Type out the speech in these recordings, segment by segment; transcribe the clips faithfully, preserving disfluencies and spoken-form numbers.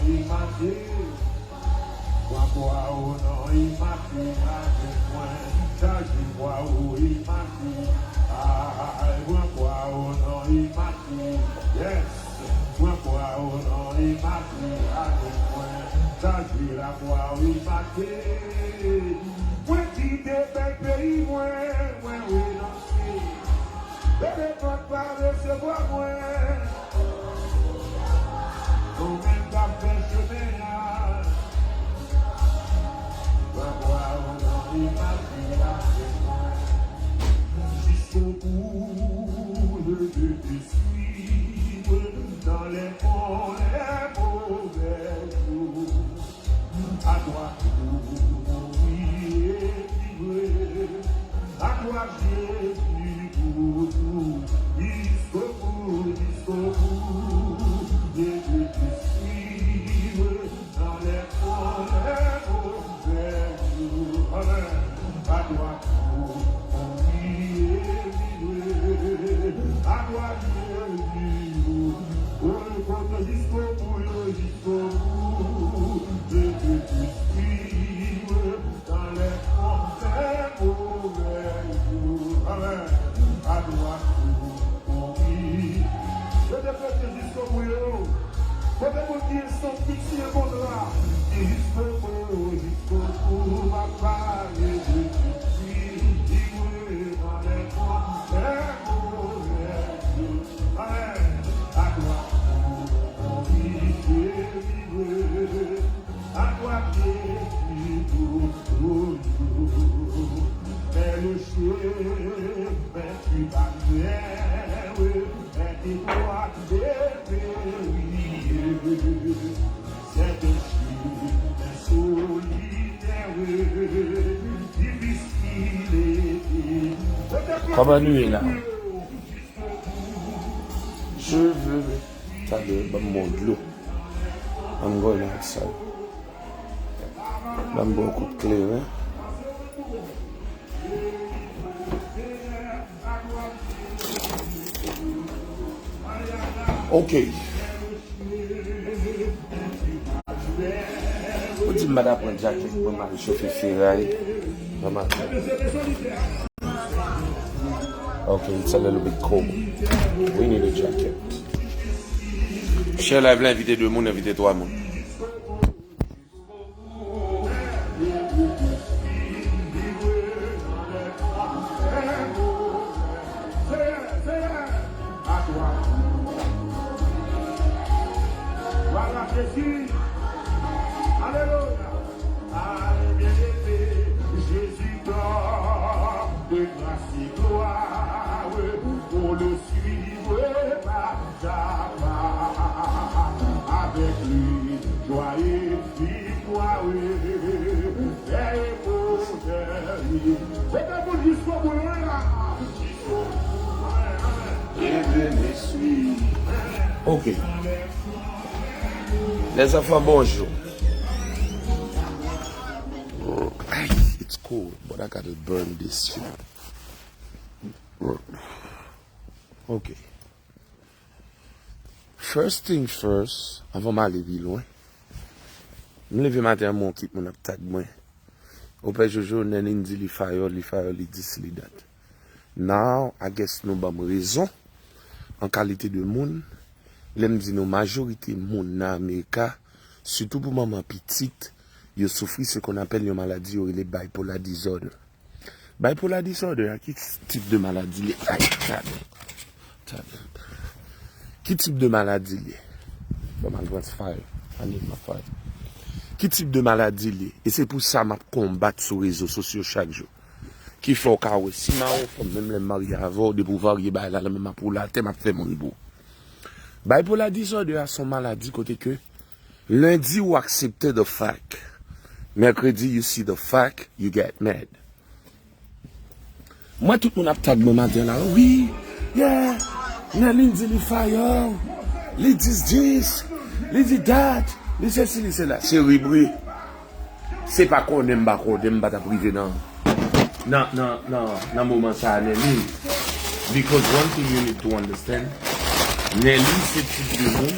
Imate, pran pwa ou non imate avèk mwen. Chaje pwa ou imate. Ay, pran pwa ou non imate. Yes. Pran pwa ou non imate avèk mwen. Chaje lapwa ou imate. Mwen kite bèl peyi mwen, mwen renonse. Bebe pòt pa resevwa mwen. Ou menm k ap fè chemen an. Pran pwa ou nan imajinasyon mwen. Jusqu'au bout, je veux te suivre dans les bons, les mauvais jours. À toi tout mon vivre, à toi Jésus pour tout, jusqu'au bout, jusqu'au bout, je veux te suivre dans les bons, les mauvais jours. Amen. À toi tout mon vivre, à toi Jésus, pour le compte jusqu'au bout, jusqu'au bout, je veux te suivre. Dans les mauvais, mauvais jours. Amen. À toi tout mon vivre. Je te pèse jusqu'au bout. Kote moun ki santi ki siye kontra? Jusqu'au bout, jusqu'au bout, papa, je te suis. Dans les mauvais, mauvais jours. Amen. À toi tout mon vivre. À toi Jésus pour toujours. Mais le chemin, tu vas faire, est étroit et périlleux. C'est un chemin solitaire, difficile et... Kòman nou ye la? Je veux Talè, ban m bon dlo. Ban m gòl nan sa. Ban m bon kout kleren. Ok. Ou di m pa ta pran djakèt pou m al chofe feray nan maten. Ok, it's a little bit cold. We need a jacket. Share live la, envite de moun, envite twa moun. Glwa a Jezi. Alelouya. Ay, bien-aimé, Jésus donne grâce et gloire pour le suivre pas à pas. Avec lui, joie et victoire, paix et bonheur. Fè moun jusqu'au bout, wi, la. Ok. Les enfants, bonjour. Ay, it's cold, but I gotta burn this shit. Ok. First thing first, anvan m ale pi lwen, m leve maten an, m wè yon kit moun ap tag mwen. Ou pè Jojo, Nèlin di li fire, li fire, li dis, li dat. Now, I guess nou ban m rezon, an kalite de moun, lè m di nou majorite moun nan Amerika, sitou pou manman pitit, yo soufri ce qu'on appelle yon maladi yo rele bipolar disorder. Bipolar disorder a, ki tip de maladi li ye? Ay, talè. Talè. Ki tip de maladi li ye? Ban m al pran fire. I need my fire. Ki tip de maladi li ye? E se pou sa m ap konbat sou rezo sosyo chak jou. Ki fè w ka wè, si m a w fanm, menm lè m marye avè w, depi w varye bagay la, nan men m ap woule atè, m ap fè moun pou w. Bipolar disorder a se yon maladi kote ke lendi ou aksepte the fact, mèkredi you see the fact, you get mad. Mwen, tout moun ap tag mwen maten la. Wi, yeah, Nèlin di li fire, li dis dis, li di dat, li sesi, li sela. Se ri bre. Se pa konnen m pa konnen, m pa t ap rive nan, nan, nan, nan, nan moman sa a, Nèlin. Because one thing you need to understand, Nèlin se tip de moun,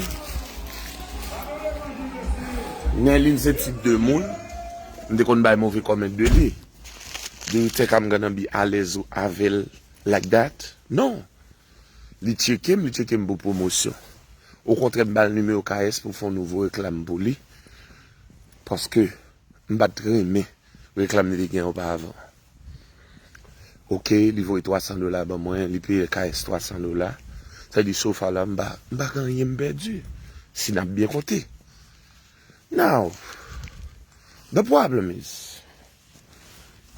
Nerline se tip de moun, m te konn bay move kòmant de li. Do you think I'm gonna be alèz avè l like that? Non. Li tcheke m, li tcheke m pou pwomosyon. Okontrè, m ba l nimewo K S pou fè yon nouvo reklam pou li. Paske m pa t renmen reklam li te gen oparavan. Oke, li voye twa san dola ban mwen, li peye K S twa san dola. Sa vle di, so far la, m pa, m pa gen anyen m pèdi. Si n ap byen konte. Now, the problem is,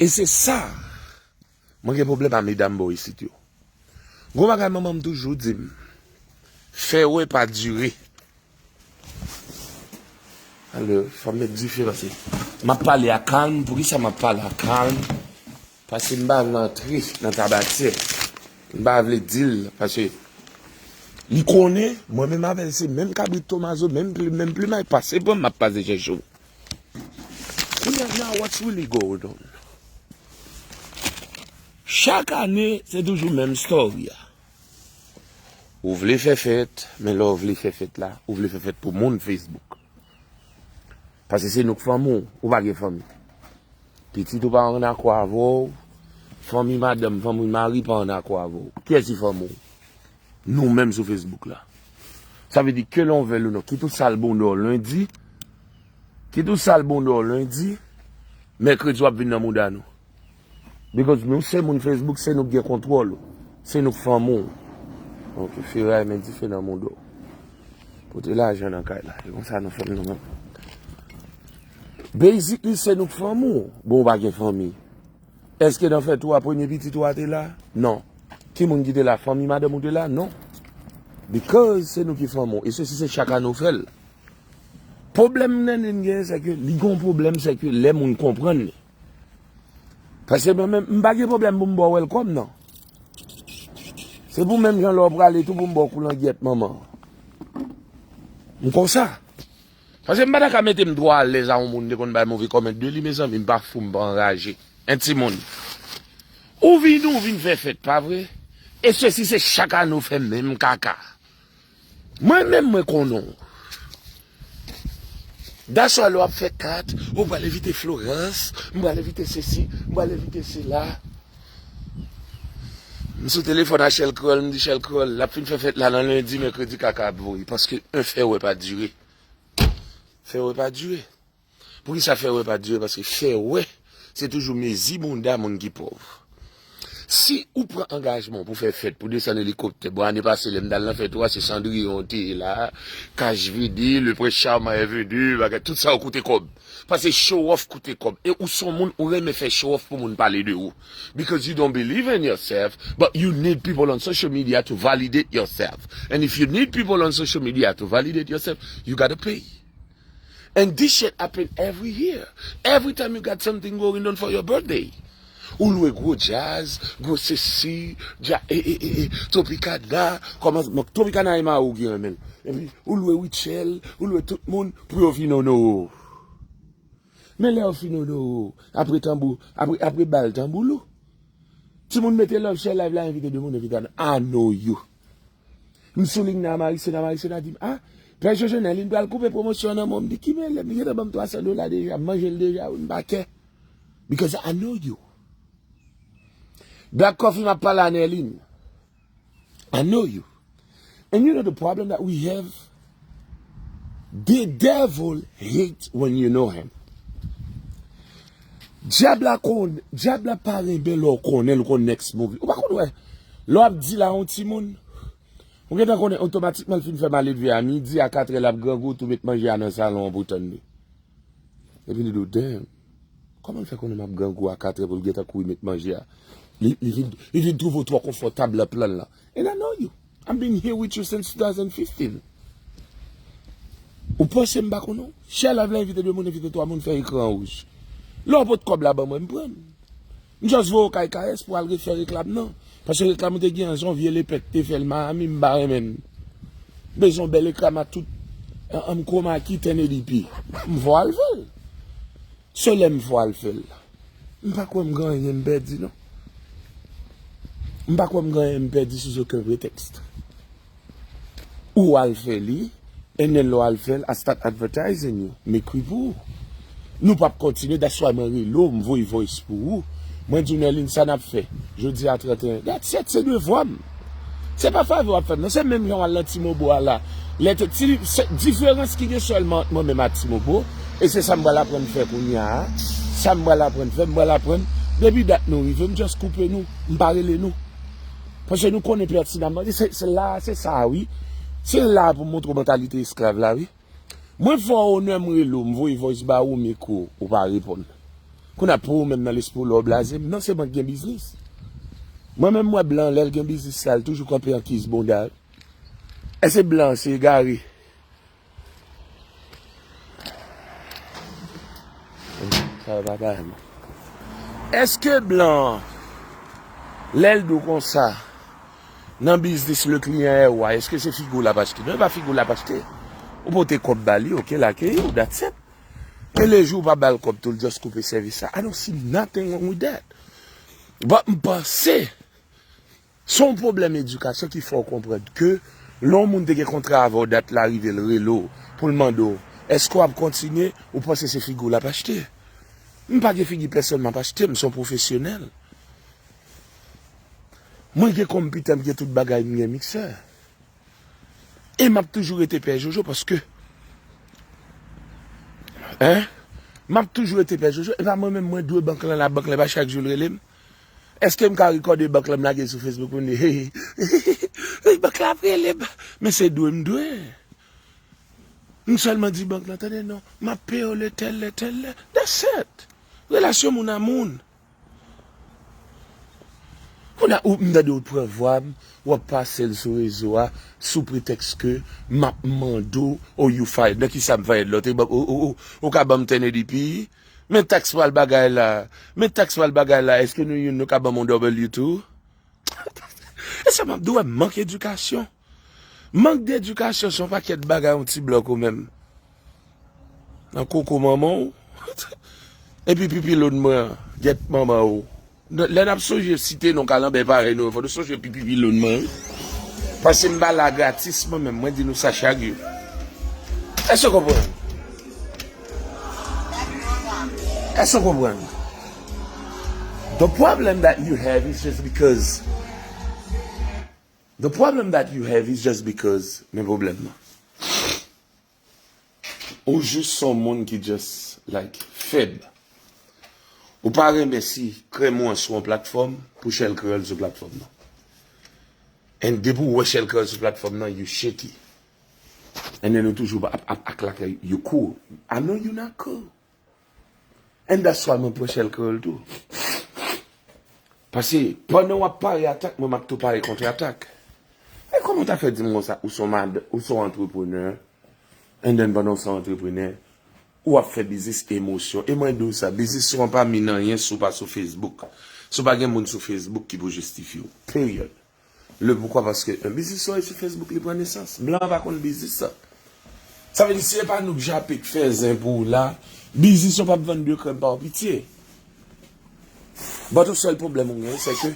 e se sa, mwen gen pwoblèm a medam bò isit yo. Gon bagay manman m toujou di m, fè wè pa dire. Alò, fò m met dife paske m ap pale a kalm. Poukisa m ap pale a kalm? Paske m pa vle antre nan tabatyè. M pa vle di l, paske li konnen, mwen menm avè l se menm kabrit tomazo, menm plim, menm plimay, pase pran m ap pase chèche w. Kounye a, now what's really going on? Chak ane, se toujou menm story a. Ou vle fè fèt, men lè w vle fè fèt la, ou vle fè fèt pou moun Facebook. Paske se nou k fanmi w, ou pa gen fanmi. Pitit ou pa ann akò avè w, fanmi madanm, fanmi mari pa ann akò avè w. Kiyès ki fanmi w? Nou menm sou Facebook la. Sa vle di ke lè w vle ou non, kit ou sal bonda w lendi, kit ou sal bonda w lendi, mèkredi w ap vin nan mouda nou. Because nou se moun Facebook, se nou k gen kontwòl ou. Se nou k fanmi w. Donk, feray men dife nan mouda w. Pote lajan nan kay la. E konsa nou fè l nou menm. Basically, se nou k fanmi w. Bon, ou pa gen fanmi. Èske nan fèt ou a, premye pitit ou a te la? Non. Ki moun ki te la? Fanmi madanm ou te la? Non. Because se nou ki fanmi w. E sesi se chak ane w fè l. Pwoblèm Nerline genyen, se ke li gen yon pwoblèm, se ke lè moun konprann li. Paske mwen menm, m pa gen pwoblèm pou m ba w welcome, non. Se pou menm jan lè w prale tou pou m ba w kou langyèt manman. M konsa. Paske m pa ta ka mete m twò alèz a yon moun m te konn bay move kòmant de li, mezanmi, m pa fou, m pa anraje. En timoun. Ou vin, ou vin fè fèt, pa vre? E sesi se chak ane w fè menm kaka. Mwen menm, mwen konnen w. That's why lè w ap fè kat, ou pral envite Florence, m pral envite sesi, m pral envite sela. M sou telefòn a Shell Krol, m di Shell Krol, l ap fin fè fèt la nan lendi, mèkredi, kaka ap voye. Paske en fè wè pa dire. Fè wè pa dire. Poukisa fè wè pa dire? Paske fè wè, se toujou mezi bounda moun ki pòv. Si ou pran angajman pou fè fèt, pou desann elikoptè, bon, ane pase, lè m t al nan fèt ou a, se Cendrillon te ye la, Cash Vidi, Le Prince Charmant est venu, bagay, tout sa yo koute kòb. Paske show off koute kòb. E ou se yon moun, ou renmen fè show off pou moun pale de ou. Because you don't believe in yourself, but you need people on social media to validate yourself. And if you need people on social media to validate yourself, you gotta pay. And this shit happen every year. Every time you got something going on for your birthday. Ou lwe gwo djaz, gwo sesi, dja, e, e, e, e, Tropicana, kòman, bon, Tropicana e mari w ki renmen l. Epi, ou lwe Rutshelle, ou lwe tout moun pou yo vin onore w. Men lè yo fin onore w, apre tanbou, apre, apre bal tanbou lou. Timoun mete love, share live la, envite de moun, envite a, I know you. M sou liy nan Marisena, Marisena di m, ah, Pè Jojo, Nerline pral koupe pwomosyon nan men w. M di, ki bèl, li gentan ban m twa san dola deja, m manje l deja, wi, m pa kè. Because I know you. Black Coffee, m ap pale a Nerline. I know you. And you know the problem that we have? The devil hates when you know him. Dyab la kon, dyab la pa renmen lè w konnen l, konn next move. Ou pa konn wè, lè w ap di la yon timoun, ou gentan konnen otomatikman l fin fè maledve a midi, a katrè l ap grangou, tou met manje a nan salon an pou tann li. Epi li di w, damn, kòman l fè konnen m ap grangou a katrè pou l gentan kouri met manje a? Li, li vin, li vin twouve w twò konfòtab nan plan l lan. And I know you. I've been here with you since two thousand fifteen. Ou panse m pa konnen w? Share live la, envite de moun, envite twa moun, fè ekran an wouj. Lè w pot kòb la ban mwen, m pran l. M just voye w kay K S pou al refè reklam nan. Paske reklam ou te gen an, se yon vye lepè k te fè l Miami, m pa renmen l. Bezwen yon bèl ekran a tout, an, an chroma key ten eighty p. M fò al fè l. Se lè m fò al fè l. M pa kwè m gen anyen m pèdi, non. M pa kwè m gen anyen m pèdi sou okenn pretèks. Ou al fè li, And then lè w al fè l, I start advertising you. M ekri pou ou. Nou p ap kontinye, that's why mwen rele w, m voye voice pou ou. Mwen di w, Nerline, sa n ap fè jodi a trannteyen. That's it, se devwa m. Se pa favè w ap fè m, non, se menm jan w al nan Timobo a la. Lè te, ti, se diferans ki gen sèlman ant mwen menm ak Timobo, e se sa m pral aprann fè kounye a, sa m pral aprann fè, m pral aprann. Depi dat nou rive, m just koupe nou, m pa rele nou. Paske nou konnen pètinamman, se, se la, se sa, wi. Se la pou m montre w mantalite esklav la, wi. Mwen fè w onè, m rele w, m voye voice ba ou, m ekri w, ou pa reponn. Kounye a pou ou menm nan lespri w, lè w blaze m, non, se mwen k gen biznis. Mwen menm, m wè blan, lè l gen biznis la, l toujou kanpe an kiss bonda. Èske blan se egare? Sa yo pa bay, non. Èske blan, lè l di w konsa, nan biznis le client est roi, èske se figi w l ap achte? Non, e pa figi w l ap achte. Ou pote kòb ba li, oke, l akeyi w, that's it. E le jou w pa ba l kòb tou, l just koupe sèvis la. I don't see nothing wrong with that. But m panse, se yon pwoblèm edikasyon ki fè w konprann ke lè yon moun te gen kontra avè w, dat la rive, l rele w pou l mande w, èske w ap kontinye, ou panse se figi w l ap achte. M pa gen figi pèsonn m ap achte, m se yon pwofesyonèl. Mwen gen konpitè, m gen tout bagay, m gen miksè. E m ap toujou rete Pè Jojo paske, en, m ap toujou rete Pè Jojo. E pa mwen menm, mwen dwe bank lan la, bank lan pa chak jou l rele m. Èske m ka rekòde bank lan, m lage l sou Facebook pou m di, hey, hey, bank la ap rele m? Men se dwe m dwe. M sèlman di bank lan, tande non, m ap peye w le tèl lè, tèl lè. That's it. Relasyon moun a moun. Kounye a, ou, m tande w t pran vwa m, w ap pase l sou rezo a, sou pretèks ke m ap mande w, oh, you fired. Nan ki sa m fired la? Ou te ban, ou, ou, ou, ou ka ban m ten A D P? Men taks pral bagay la. Men taks pral bagay la. Èske nou youn nou ka ban m yon W two? E sa m ap di w, mank edikasyon. Mank dedikasyon se yon pakèt bagay, yon ti blòk ou menm. Nan koko manman w. Epi pipi loun mwen, gyèt manman w. Lè n ap sonje site non kalanbè parèy nou, fò nou sonje pipi loun mwen, wi. Paske m pa la gratis, mwen menm, mwen di nou sa chak jou. Èske w konprann? Èske w konprann? The problem that you have is just because The problem that you have is just because, men pwoblèm nan. Ou jis se yon moun ki just, like, fèb. Ou pa renmen si krèm ou an sou yon platfòm pou shell kreyòl sou platfòm nan. And depi w wè shell kreyòl sou platfòm nan, you shaky. And then ou toujou ap, ap, ap act like you cool. I know you not cool. And that's why mwen pran shell kreyòl tou. Paske pandan w ap pare atak, mwen m ap tou pare kontra atak. E kòman w ta fè di m konsa, ou se yon mad, ou se yon antreprenè, and then pandan w se yon antreprenè, ou ap fè biznis emosyon. E mwen di w sa, biznis ou an pa mean anyen si w pa sou Facebook. Si w pa gen moun sou Facebook ki pou jistifye w. Period. Le poukwa, paske, en, biznis sa sou Facebook, li pran nesans. Blan an pa konn biznis sa. Sa vle di, si e pa nou k jape, k fè zen pou ou la, biznis yo p ap vann de krèm pa w, pitye. But yon sèl pwoblèm ou gen, se ke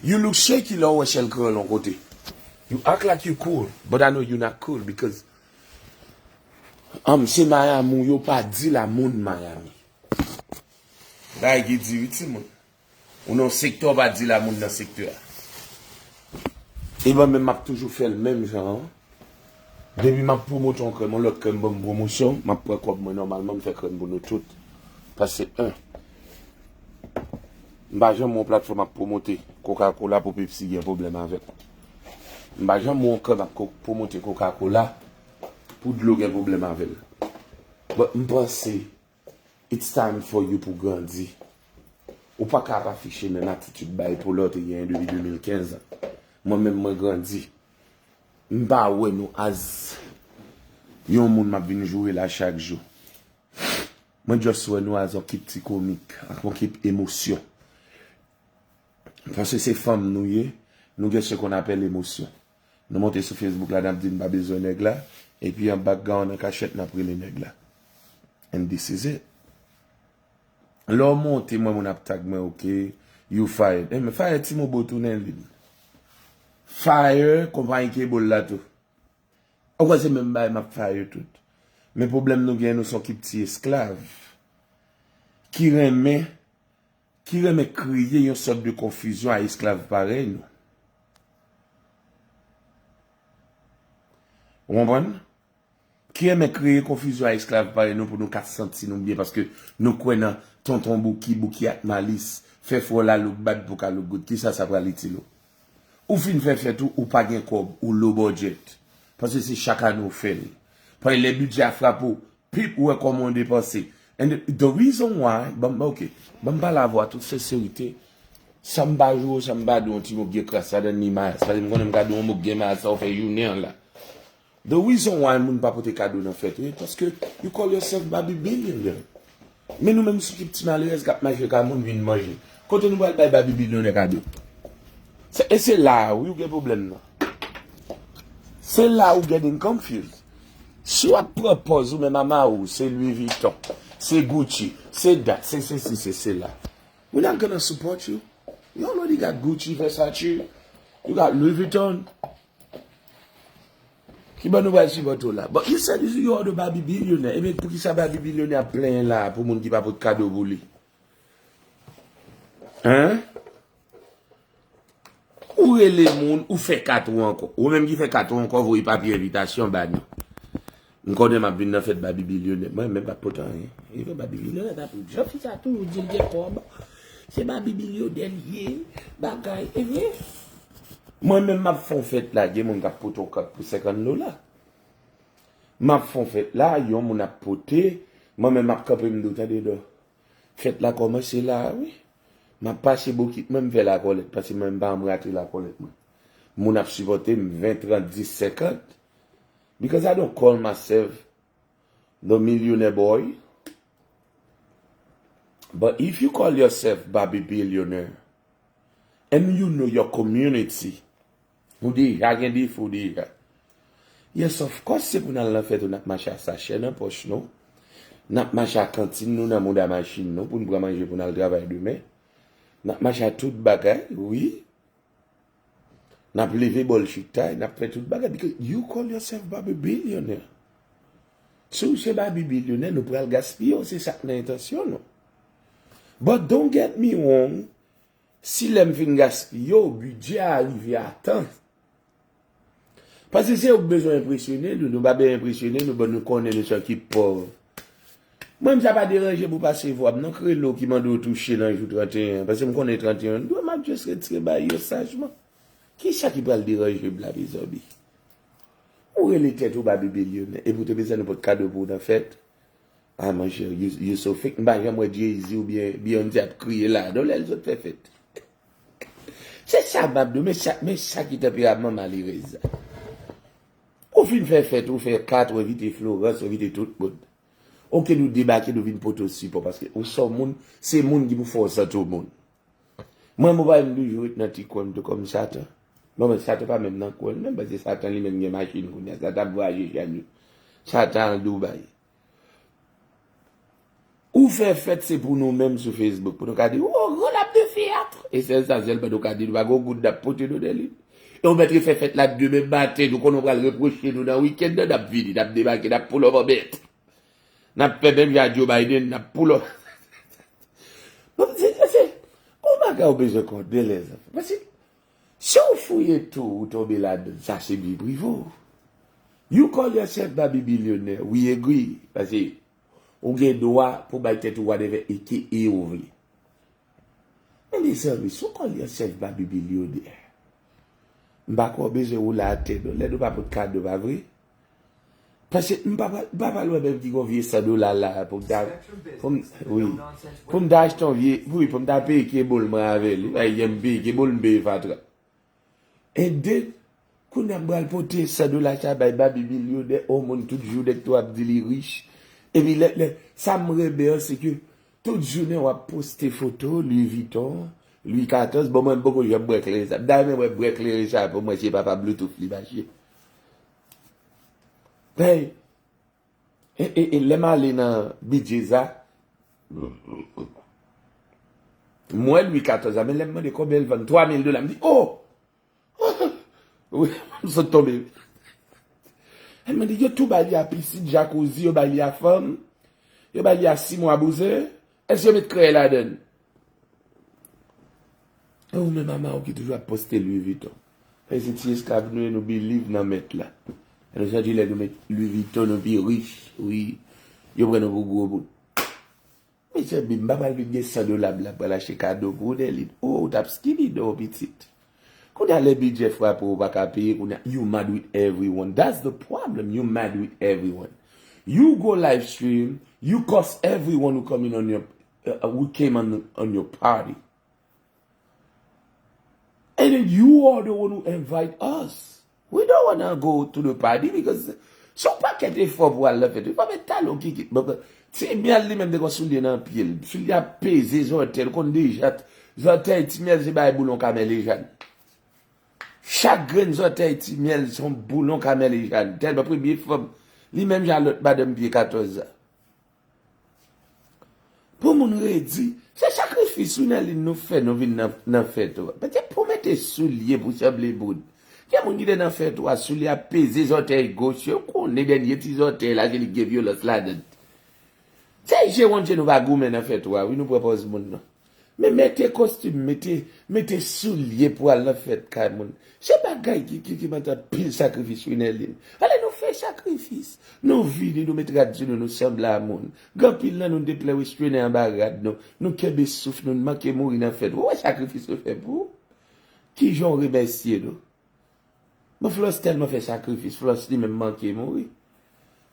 you look shaky lè w wè shell kreyòl yon kote. You act like you cool, but I know you not cool because, um, se Miami w ye, w pa deal a moun Miami. Bagay ki di wi, timoun. Ou nan sektè, w pa deal a moun nan sektè a. E mwen menm, m ap toujou fè l menm jan an. Depi m ap pwomote yon krèm, yon lòt krèm ban m pwomosyon, m ap pran kòb mwen nòmalman, m fè krèm pou nou tout. Paske, en, m pa janm yon platfòm ap pwomote Coca-Cola pou Pepsi gen pwoblèm avè l. M pa janm yon krèm ap ko-, pwomote Coca-Cola pou dlo gen pwoblèm avè l. But m panse it's time for you pou grandi. Ou pa ka ap afiche menm atitid bipolar w te genyen depi de mil kenz an. Mwen menm, mwen grandi. M pa wè nou as yon moun m ap vin joure la chak jou. Mwen just wè nou as yon kip ti komik, ak yon kip emosyon. Paske se fanm nou ye, nou gen ce qu'on appelle emosyon. Nou monte sou Facebook la, n ap di n pa bezwen nèg la, epi an background, an kachèt, n ap rele nèg la. And this is it. Lè w monte, mwen moun ap tag mwen, oke, you fired. E men fire Timobo tou, Nerline. Fire konpayi kebòl la tou. Ou kwè se menm bagay m ap fè a yo tout? Men pwoblèm nou gen, nou se yon kip ti esklav ki renmen, ki renmen kreye yon sòt de konfizyon a esklav parèy nou. Ou konprann? Ki renmen kreye konfizyon a esklav parèy nou pou nou ka santi nou byen, paske nou kwè nan tonton Bouki, Bouki ak Malis, fè frè w la look bad pou ka look good. Kisa sa pral itil ou? Ou fin fè fèt ou, ou pa gen kòb, ou low budget. Paske se chak ane ou fè l. Paske lè bidjè a frape w, pip, ou wè kòman w depanse. And the, the reason why, ban m, ok, ban m pale avè w an tout senserite, sa m pa joure, sa m pa di w, yon ti mo k gen kras ladan l, ni mayas. Paske m konnen m ka di w yon mo k gen mayas, sa w fè jounen an la. The reason why moun pa pote kado nan fèt yo, paske you call yourself Baby Billionaire. Men nou menm sou kip ti malerèz k ap mache ka moun vin manje. Kote nou pral bay Baby Billionaire kado? Se, e se la a wi ou gen pwoblèm nan. Se la ou getting confused. Si w ap pran pòz ou menm a mari w, se Louis Vuitton, se Gucci, se dat, se sesi, se sela. We not gonna support you. You already got Gucci, Versace, you got Louis Vuitton. Ki bò nou pral sipòte w la? But you said you are the Baby Billionaire. Ebyen, poukisa Baby Billionaire ap plenyen la pou moun ki pa pot kado pou li? Hein? Ou rele moun, ou fè kat ou ankò. Ou menm ki fè kat ou ankò, voye papye envitasyon ba nou. M konnen m ap vin nan fèt Baby Billionaire. Mwen menm pa pot anyen. E fè Baby Billionaire ta pou Jan fi sa toujou di l gen kòb. Se Baby Billionaire li ye. Bagay. E vre. Mwen menm m ap fè yon fèt la, gen moun k ap pote yon kat pou senkant dola. M ap fè yon fèt la, yon moun ap pote, mwen menm m ap kanpe m di w tande dò. Fèt la kòmanse la a wi. M ap pase bokit mwen, m fè lakòlèt, paske mwen m pa janm rate lakòlèt mwen. Moun ap sipòte m ven, trant, dis, senkant. Because I don't call myself the millionaire boy. But if you call yourself Baby Billionaire, and you know your community, ou deja gen defo deja. Yes, of course, se pou n al nan fèt ou n ap mache a sachè nan pòch nou. N ap mache a kantin nou nan mouda machin nou pou n pran manje pou n al travay demen. N ap mache a tout bagay, wi. N ap leve bòl chita, n ap fè tout bagay. Because you call yourself Baby Billionaire. Si w se Baby Billionaire, nou pral gaspiye w, se sa k nan entansyon nou. But don't get me wrong, si lè m fin gaspiye w, bidjè a rive a tan. Paske se yo k bezwen enpresyone nou, nou pa bezwen enpresyone nou, bon, nou konnen nou se yon ekip pòv. Mwen, m sa pa deranje m pou pase vwa m nan krelo ki mande w touche nan jou trannteyen an, paske m konnen trannteyen an, dwe m ap just retire bagay yo sajman. Kisa ki pral deranje m la, mezanmi? Ou rele tèt ou Baby Billionaire, epi w te bezwen nou pot kado pou w nan fèt? Ah, monchè, you, you so fake. M pa janm wè Jay-Z oubyen Beyoncé ap kriye ladan lè l sot fè fèt. Se sa m ap di w, men sa, men sa ki tanperaman malerèz la. Ou fin fè fèt, ou fè kat, ou envite Florence, ou envite tout moun. Oke, nou debake, nou vin pote w sipò, paske ou se yon moun, se moun ki pou fè w santi w moun. Mwen, mwen pa menm toujou ret nan ti kwen m tou kòm Satan. Bon, men Satan pa menm nan kwen l menm, paske Satan li menm gen machin kounye a. Satan ap vwayaje chak jou. Satan al Dubai. Ou fè fèt se pou nou menm sou Facebook, pou nou ka di, "Oh, gran ap de feyat." E sèl sa, sèl pandan w ka di, nou pa gen yon goud n ap pote nou dèyè li. E w mèt fè fèt la demen maten, nou konnen w pral repwoche nou nan wikenn nan, n ap vini, n ap debake, n ap pull up an bèt. N ap fè menm jan Joe Biden, n ap pull up. Bon, se, se, se, yon bagay ou bezwen konnen, lèzanmi. Paske, si w fouye tou, ou tonbe ladan, sa se vi prive w. You call yourself Baby Billionaire, we agree. Paske, ou gen dwa pou bay tèt ou whatever aka ou vle. Men mezanmi, si w call yourself Baby Billionaire, m pa kwè w bezwen woule atè non, lè nou pa pot kado, pa vre? Paske m pa pral, m pa pral wè menm ki gon vye san dola la pou m ta, pou m, wi, pou m ta achte yon vye, wi, pou m ta peye kebol mwen avè li. Ay, m peye kebol, m peye fatra. And then, kounye a m pral pote san dola sa bay Baby Billionaire, yon moun tout jou nèg tou ap di li rich. Epi lè, lè, sa m renmen an, se ke tout jounen w ap poste foto Louis Vuitton, Louis katòz, bon, mwen m poko janm bwè kleren sa. M ta renmen wè bwè kleren sa pou mwen se papa Bluetooth li mache. Hey, e, e, e lè m ale nan Bidjeza, m wè Louis katòz la, men lè m mande konbyen l vann, twa mil dola, m di, "Oh!" Wi, m sot tonbe. Èl mande, yo tou ba li a pisin, jakouzi, yo ba li a fanm, yo ba li a sis mwa bouzen. Èske yo met krèy ladan l? E ou menm a Mawon ki toujou ap poste Louis Vuitton. Paske se ti esklav nou ye, nou believe nan mèt la. E nou santi lè nou met Louis Vuitton, nou pi rich, wi. Yo pran nou pou gwo moun. Mesye, m pa pral vin gen san dola m la pral achte kado pou ou, Nèlin. O, ou t ap skibido, pitit. Kounye a, lè bidjè frape w, ou pa ka peye, kounye a, you mad with everyone. That's the problem. You mad with everyone. You go live stream, you cuss everyone who come in on your, uh, who came on, on your party. And then you are the one who invite us. We don't wanna go to the party because se yon pakèt efò pou al nan fèt. Ou pa met talon ki, ki, bon, Ti Myèl li menm te gon soulye nan pye l. Soulye a peze zòtèy l, konn deja t-, zòtèy Ti Myèl se bagay boulon Kamè Lejàn. Chak grenn zòtèy Ti Myèl se yon boulon Kamè Lejàn. Tèlman premye fanm, li menm jan lòt madanm pye katòz la. Pou moun redi, se sakrifis wi Nèlin nou fè nou vin nan, nan fèt ou a. Petèt pou mete soulye pou sanble moun. Gen moun ki te nan fèt ou a, soulye ap peze zòtèy goch yo, konnen dènye ti zòtèy la, se li ki gen vyolans ladan l. Se je wonn je nou pa goumen nan fèt ou a, wi, nou pran pòz moun nan. Men mete kostim, mete, mete soulye pou al nan fèt kay moun. Se bagay ki, ki, ki mande anpil sakrifis wi Nèlin. Ale nou fè sakrifis. Nou vini, nou met rad sou nou, nou sanble a moun. Gen anpil nan nou, nou te plen westrennen anba rad nou. Nou kenbe souf nou, nou manke mouri nan fèt. Ou wè sakrifis nou fè pou ou? Kijan w remèsye nou? Bon, Florence tèlman fè sakrifis. Florence li menm manke mouri.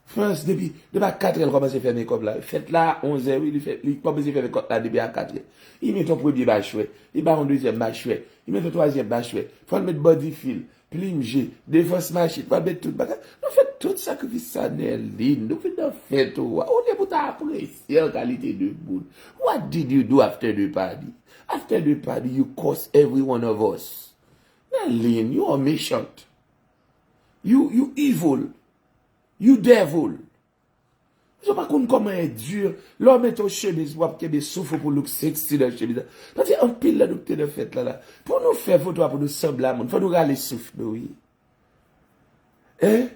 Florence, depi, depi a katrè l kòmanse fè mekòp la. Fèt la a onzè, wi, li fè, li kòmanse fè mekòp la depi a katrè. Li met yon premye machwè, li bay yon dezyèm machwè, li met yon twazyèm machwè. Fò l met body fil, plim je, defans machin, fò l met tout bagay. Nou fè tout sakrifis sa, Nèlin. Nou vin nan fèt ou a. Olye pou ta apresye an kalite de moun. What did you do after the party? After the party, you curse every one of us. Nèlin, you are méchante. You, you evil. You devil. Ou pa konn kòman e di, lè w mete yon chemiz pou w ap kenbe souf ou pou look sexy nan chemiz la. Paske anpil nan nou ki te nan fèt la la. Pou nou fè foto a pou nou sanble a moun, fò nou rale souf nou, wi. Hein?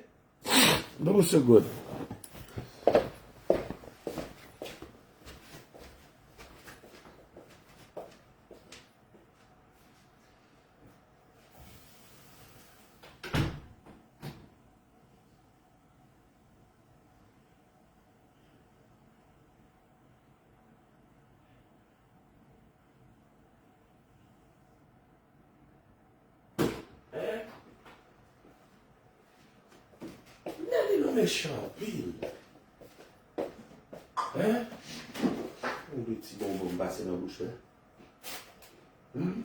Ban m yon segonn. Hein? Nèg li nou mechan anpil. Hein? Yon de ti bonbon m pase nan bouch mwen. Hmm?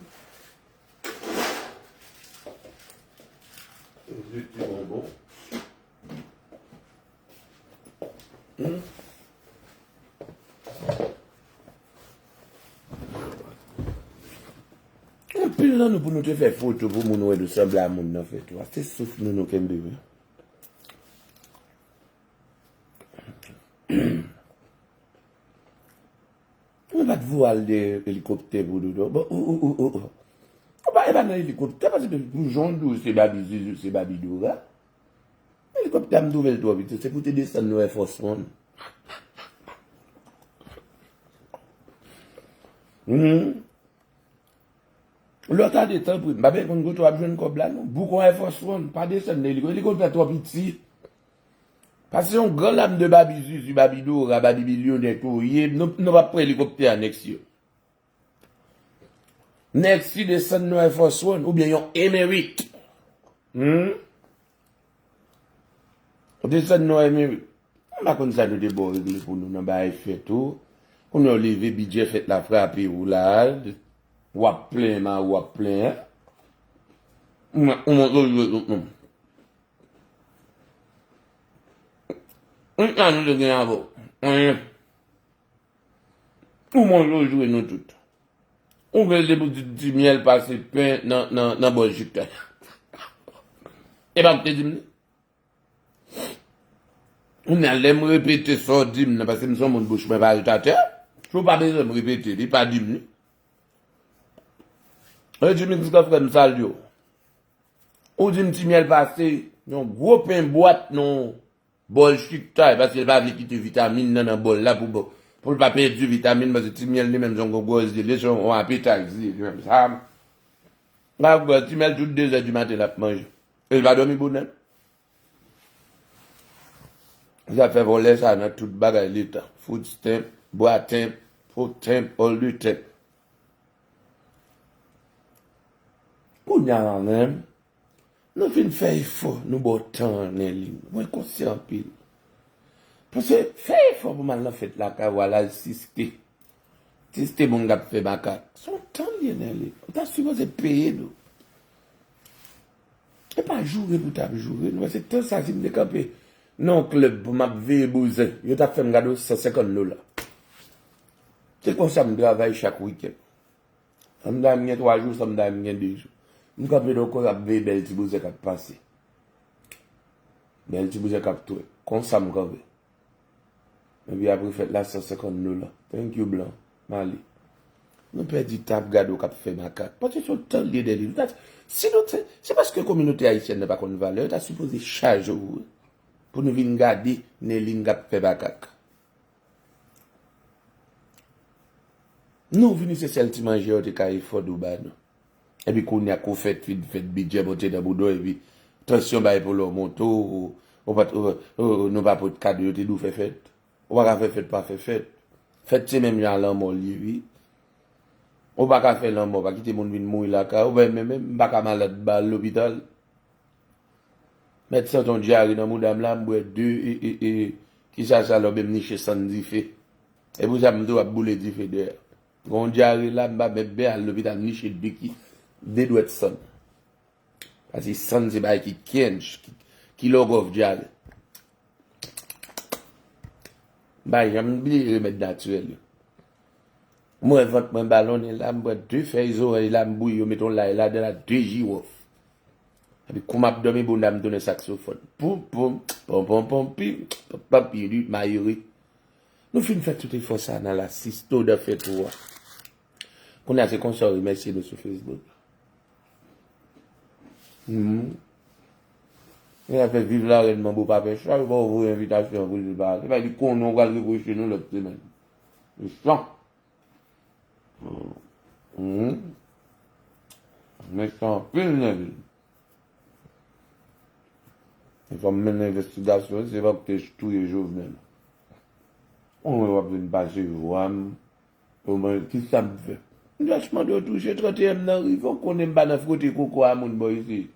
Yon de ti bonbon. Hmm? Anpil nan nou pou nou te fè foto pou moun wè nou sanble a moun nan fèt ou a. Se souf nou nou kenbe wi. Nou pa t voye al de elikoptè pou nou non. Bon, ou, ou, ou, ou, ou. Ou pa, e pa nan elikoptè, paske pou jan w di w se Babi Zuzu, se Babi Dora. Elikoptè a m twouve l twò piti, se pou te desann nou Air Force One. Hmm. Lòt ane, tanpri, m pa bezwen konn kote w ap jwenn kòb la, non. Bouk yon Air Force One, pa desann nan eliko-, elikoptè twò piti. Pase yon gran lam de Babi Zuzu, Babi Dora, Babi Milyonè ke w ye, nou, nou p ap pran elikoptè a next year. Next year, desann nan Air Force One, oubyen yon Emirates. Hmm? Desann nan Emirates. M pa konn sa nou te ba w regle pou nou nan bagay fèt ou. Kounye a w leve, bidjè fèt la frape w la. W ap plenyen, w ap plenyen. Ou, ou montre w jwe tout moun. Yon tan nou te gen avè w. Anyen. Ou montre w jwe nou tout. Ou vle l te pou di Ti Myèl pase pen nan, nan, nan bò jik la. E pa w te di m li? Kounye a, lè m repete sa w di m nan, paske m se yon moun bouch mwen pa ret atè, si w pa bezwen m repete li, pa di m li. E Jimmy Christophe frè m salye w. Ou di m Ti Myèl pase, Yon gwo pen bwat nan yon bòl chita, e paske l pa vle kite vitamin nan nan bòl la pou, pou l pa pèdi vitamin, paske ti myèl li menm se yon gwòz li ye, se yon apetay li ye, li menm sa. L ap bwè ti myèl tout de zè di maten l ap manje. E l pa dòmi bonè. Li ap fè vòlè sa nan tout bagay leta. Food stamp, bwa temp, food temp, all the temp. Kounye a la menm, nou fin fè efò, nou ba w tan an, Nèlin. Mwen konsyan anpil. Paske fè efò pou m al nan fèt lakay ou, al asiste. Asiste moun k ap fè makak. Se yon tan l ye, Nèlin. Ou ta sipoze peye nou. E pa joure pou t ap joure nou. Paske tan sa, si m te kanpe nan yon klèb pou m ap veye bouzen, yo t ap fè m gade yon san senkant dola. Se konsa m travay chak wikenn. Sanmday m gen twa jou, sanmday m gen de jou. M kanpe nan yon kwen ap veye bèl ti bouzen k ap pase. Bèl ti bouzen k ap twèk. Konsa m kanpe. Epi apre fèt la, san senkant dola. Thank you, blan. M ale. Nou pèdi tan ap gade w k ap fè makak. Paske se yon tan l ye, Nèlin. Si nou te, se paske kominote ayisyèn nan pa konn valè, yo ta sipoze chaje w, wi. Pou nou vin gade Nèlin k ap fè makak. Nou vini se sèl ti manje yo te ka efòde w ba nou. Epi kounye a kou fèt fin fèt, bidjè monte nan bouda w, epi tansyon bay pou lò monte w, ou pa t, ou, ou, nou pa pot kado yo te di w fè fèt. Ou pa ka fè fèt, pa fè fèt. Fèt se menm jan a lanmò l ye, wi. Ou pa ka fè lanmò, pa kite moun vin mouri lakay ou, men, men, men, m pa ka malad ba al lopital. Mèt santi yon dyare nan mouda m la, m bwè de, e, e, e, kisa sa lò, ben m niche sann dife. E pou sa m tou ap boule dife dèyè. Gon dyare la, m pa mèt ben al lopital, m niche de ki, de dwèt sann. Paske sann se bagay ki kench, ki, ki lògòf dyare. M pa janm bliye remèd natirèl yo. M wè vant mwen balonnen la, m pran de fèy zoranj la, m bouyi yo, met yon lay ladan la, de jiwòf. Epi kou m ap dòmi, bonda m tounen saksofòn. Poum, poum, pom, pom, pom, pi, pom, pom, pi, li, mayiri. Nou fin fè tout efò sa nan la sis, to dan fè twa. Kounye a se konsa w remèsye nou sou Facebook. Mhm. Gen afè viv la rèn manbo pa pè chwa, yo pa voye envitasyon pou li pa ale. Li konnen w pral repwoche nou lòt semèn. Mechan. Mhm. Mechan anpil nèg li. E fò m mennen envestigasyon, se pa pou te touye Jovenel. Ou wè w ap vin pase vwa m. Ou mwen, kisa m fè? M just mande w touche trannteyen m nan rive, w konnen m pa nan fwote koko a moun bò isit.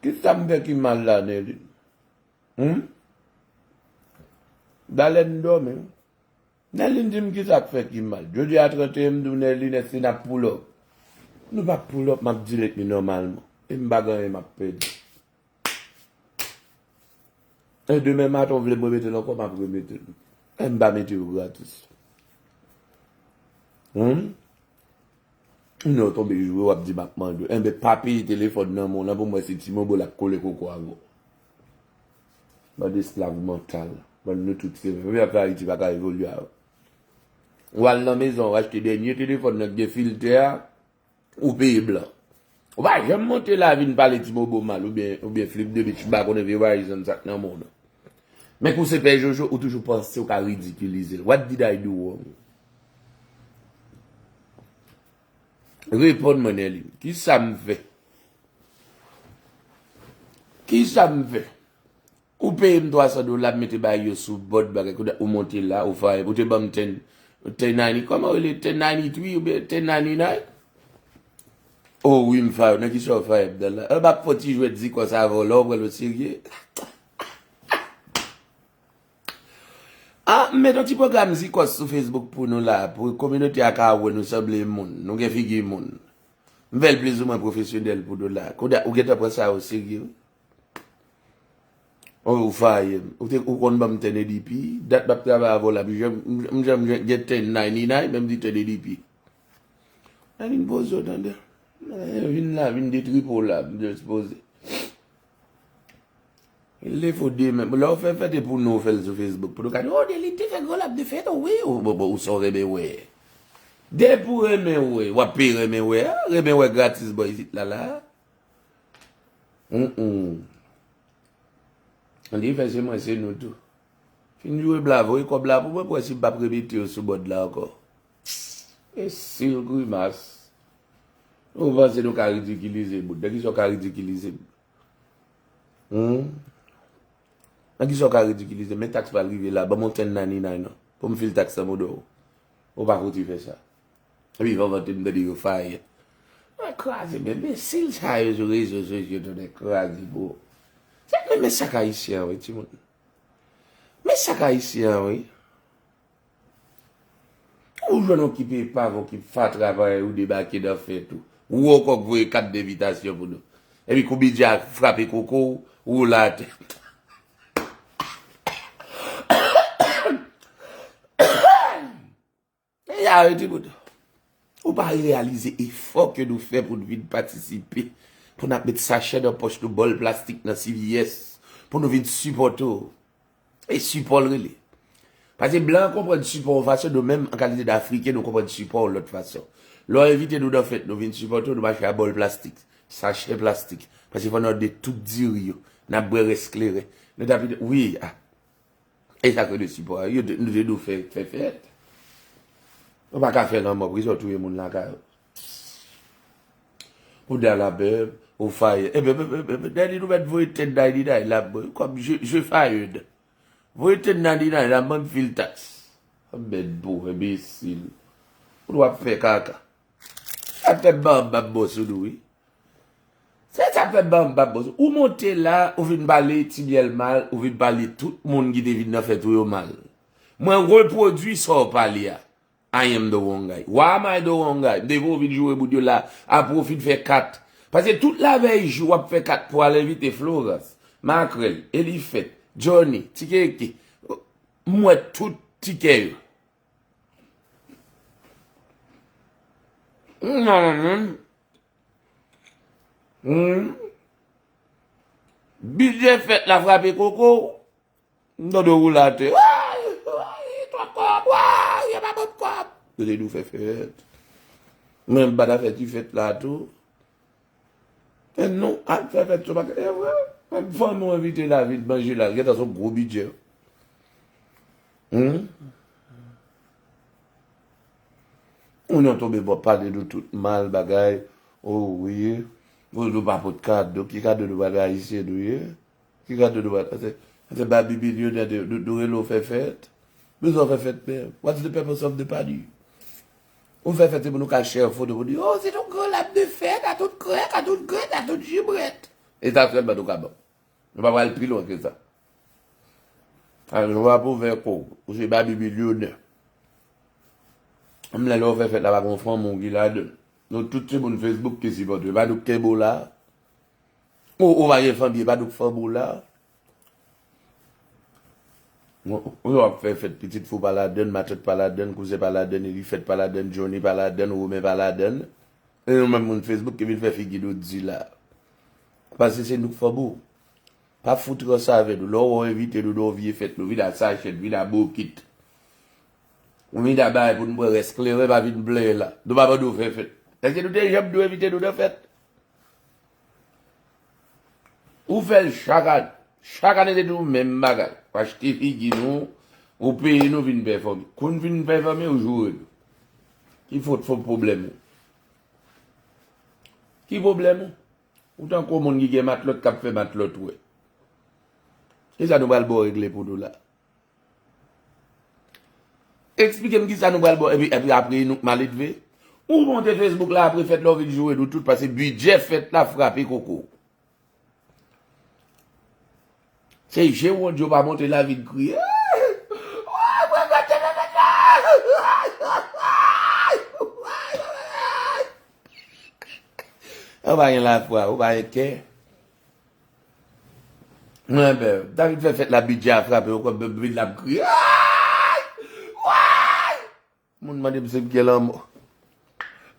Kisa m fè ki mal la, Nèlin? Hum? Dalè n dòmi. Nèlin di m kisa k fè ki mal. Jodi a trannteyen m di w Nèlin èske n ap pull up? Nou p ap pull up, m ap delete li nòmalman. E m pa gen anyen m ap pèdi. E demen maten w vle m remete l ankò, m ap remete l. E m pa mete yo gratis. Hum? Lè w tonbe joure, w ap di m ap mande w. Enben, pa peye telefòn nan men w lan pou m wè si Ti Mobo l ap kole koko avè w. Bann esklav mantal. Bann nou tout se menm. Epi apre Ayiti pa ka evolye avè w. Ou al nan mezon, ou achte dènye telefòn nan ki gen filtè a, ou peye blan. Ou pa janm monte la vin pale Ti Mobo mal oubyen, oubyen Flip the Beach, m pa konnen vye Verizon sa k nan men w nan. Men kou se Pè Jojo, ou toujou panse ou ka ridikilize l. What did I do wrong? Reponn mwen, Nèlin. Kisa m fè? Kisa m fè? Ou peye m twa san dola, m mete bagay yo sou bòd bagay, kounye a ou monte la, ou fè, ou te ban m ten, ten ninety, kòman w rele, ten ninety-three oubyen ten ninety-nine? O wi, m fè, nan kisa w fè, Abdallah? An m ap fè yon ti jwèt zikòs avè w la, w pran l oserye? Ah, m met yon ti pwogram zikòs sou Facebook pou nou la, pou kominote a ka wè nou sanble moun, nou gen figi moun. M fè l plizoumwen pwofesyonèl pou nou la. Kounye a, ou gentan pran sa oserye, wi. Oh, ou faye m. Ou te, ou konn ban m ten A D P. Dat m ap travay avè w la, m janm, m janm gen ten ninety-nine, men m di ten A D P. Nèlin poze w tande. Eh, vin la, vin detripe w la, m just poze. Lè fò demen. Lè w fè fèt e pou nou w fè l sou Facebook. Pou nou ka di, oh, Nèlin te fè gwo lap de fèt, oh, wi, ou, bon, bon, ou sa w renmen wè. Depi w renmen wè, w ap peye renmen wè a. Renmen wè gratis bò isit la, la. Mm-mm. Li fè se mwen, se nou tou. Fin jwe bla, voye kòb la pou mwen, pou wè si m p ap remete yo sou bòd la ankò. Enbesil, grimas. Ou panse nou ka ridikilize moun? Nan kisa w ka ridikilize moun? Hmm? Nan kisa w ka ridikilize? Men taks pral rive la, ban m yon ten ninety-nine non. Pou m fil taks nan modo w. Ou pa fouti fè sa. Epi van vante m tande yo fire. Mwen kraze, men enbesil sa yo sou rezo sosyo tounen kraze, bro. Se men, men sa k ayisyen an, wi, timoun. Men sa k ayisyen an, wi. Ou jwenn yon kip epav, yon kip fatra parèy ou debake nan fèt ou. Ou wè w kòk voye kat envitasyon pou nou. Epi kou bidja frape koko w, ou woule atè. E ya, yo di moun, ou pa reyalize efò ke nou fè pou n vin patisipe, pou n ap met sachè nan pòch nou, bòl plastik nan C V S, pou nou vin sipòte w. E sipò l rele. Paske blan an konprann sipò yon fason, nou menm, an kalite d Afriken, nou konprann sipò yon lòt fason. Lè w envite nou nan fèt, nou vin sipòte w, nou mache a bòl plastik, sachè plastik. Paske fò n òde tout diri yo. N ap bwè rès kleren. Nou t ap, wi, a. E sa k rele sipò a. Yo te, nou te dwe fè, fè fèt. Ou pa ka fè lanmò, prizon touye moun lakay ou. Ou da la bèb, ou faye. Ebyen, ebyen, ebyen, ebyen, dènye nou mèt voye ten ninety-nine la, mwen, kòm je, je fired. Voye ten ninety-nine la, ban m fil taks. Mèt bo, enbesil. Ou w ap fè kaka. Sa fè ban m ap bo sou nou, wi. Se sa fè ban m ap bo sou. Ou monte la, ou vin pale Tibyèl mal, ou vin pale tout moun ki te vin nan fèt ou yo mal. Mwen repwodui sa w pale a. I am the wrong guy. Why am I the wrong guy? M te voye w vin joure bout yo la, apre w fin fè kat. Paske tout lavèy jou w ap fè kat pou al envite Florence, Makrèl, Elifèt, Johnny, Tikeke. M wè tout tikè yo. Non, non, non. Hmm. Bidjè fèt la frape koko. M tande w woule atè. Way, way, twòp kòb, way, yo pa ban m kòb. Yo te di w fè fèt. Mwen, m pa t afè ti fèt la tou. E nou, al fè fèt sou bagay, e vre. Menm fanmi w envite la, vin manje la, gentan se yon gwo bidjè. Hmm? Ou nan tonbe bò pale nou tout mal bagay. O wi. Ou nou pa pot kado. Ki kado nou ba ayisyen nou ye? Ki kado nou ba? Se, se Babi milyonè de, nou, nou rele w fè fèt. Bezwen w fè fèt menm. What's the purpose of the party? Ou fè fèt se pou nou ka share foto pou di, oh, se yon gran lap de fèt, a tout krèk, a tout grèt, a tout jibrèt. E sa sèlman nou ka ban. Nou pa pral pi lwen ke sa. Alò, w ap ouvè kò w. Ou se Babi milyonè. Menm lè, lè w fè fèt la, pa gen yon fanmi w ki ladan l. Nou tout se moun Facebook ki sipòte w. E pa nou k kenbe w la. Ou, ou pa gen fanmi, e pa nou k fanmi w la. Ou, ou w ap fè fèt, pitit fi w pa ladan l, matant pa ladan l, kouzen pa ladan l, Elifèt pa ladan l, Johnny pa ladan l, Romen pa ladan l. E nou menm moun Facebook ki vin fè figi nou di la. Paske se nou k fanmi w. Pa fout ranse avè nou. Lè w wè w envite nou nan yon vye fèt, nou vin a sachèt, vin a bokit. Nou vin a bagay pou n bwè rès kleren, pa vin plenyen la. Nou pa mande w fè fèt. Èske nou te janm dwe envite nou nan fèt? Ou fè l chak ane. Chak ane se toujou menm bagay. Ou achte figi nou, ou peye nou vin pèfòme. Kou n fin pèfòme, ou joure nou. Ki fot, fot pwoblèm ou? Ki pwoblèm ou? Ou tankou moun ki gen matlòt k ap fè matlòt wè. Kisa nou pral ba w regle pou nou la? Eksplike m kisa nou pral ba w, epi, epi apre nou k maledve? Ou monte Facebook la apre fèt la, ou vin joure nou tout, paske bidjè fèt la frape koko. Se je wondye w pa monte la vin kriye. Ou pa gen lafwa, ou pa gen kè. Mwen, ben, David fè fèt la, bidjè a frape, ou konn, ben, vin la ap kriye. Ay! Way! Moun mande m si m gen lanmò.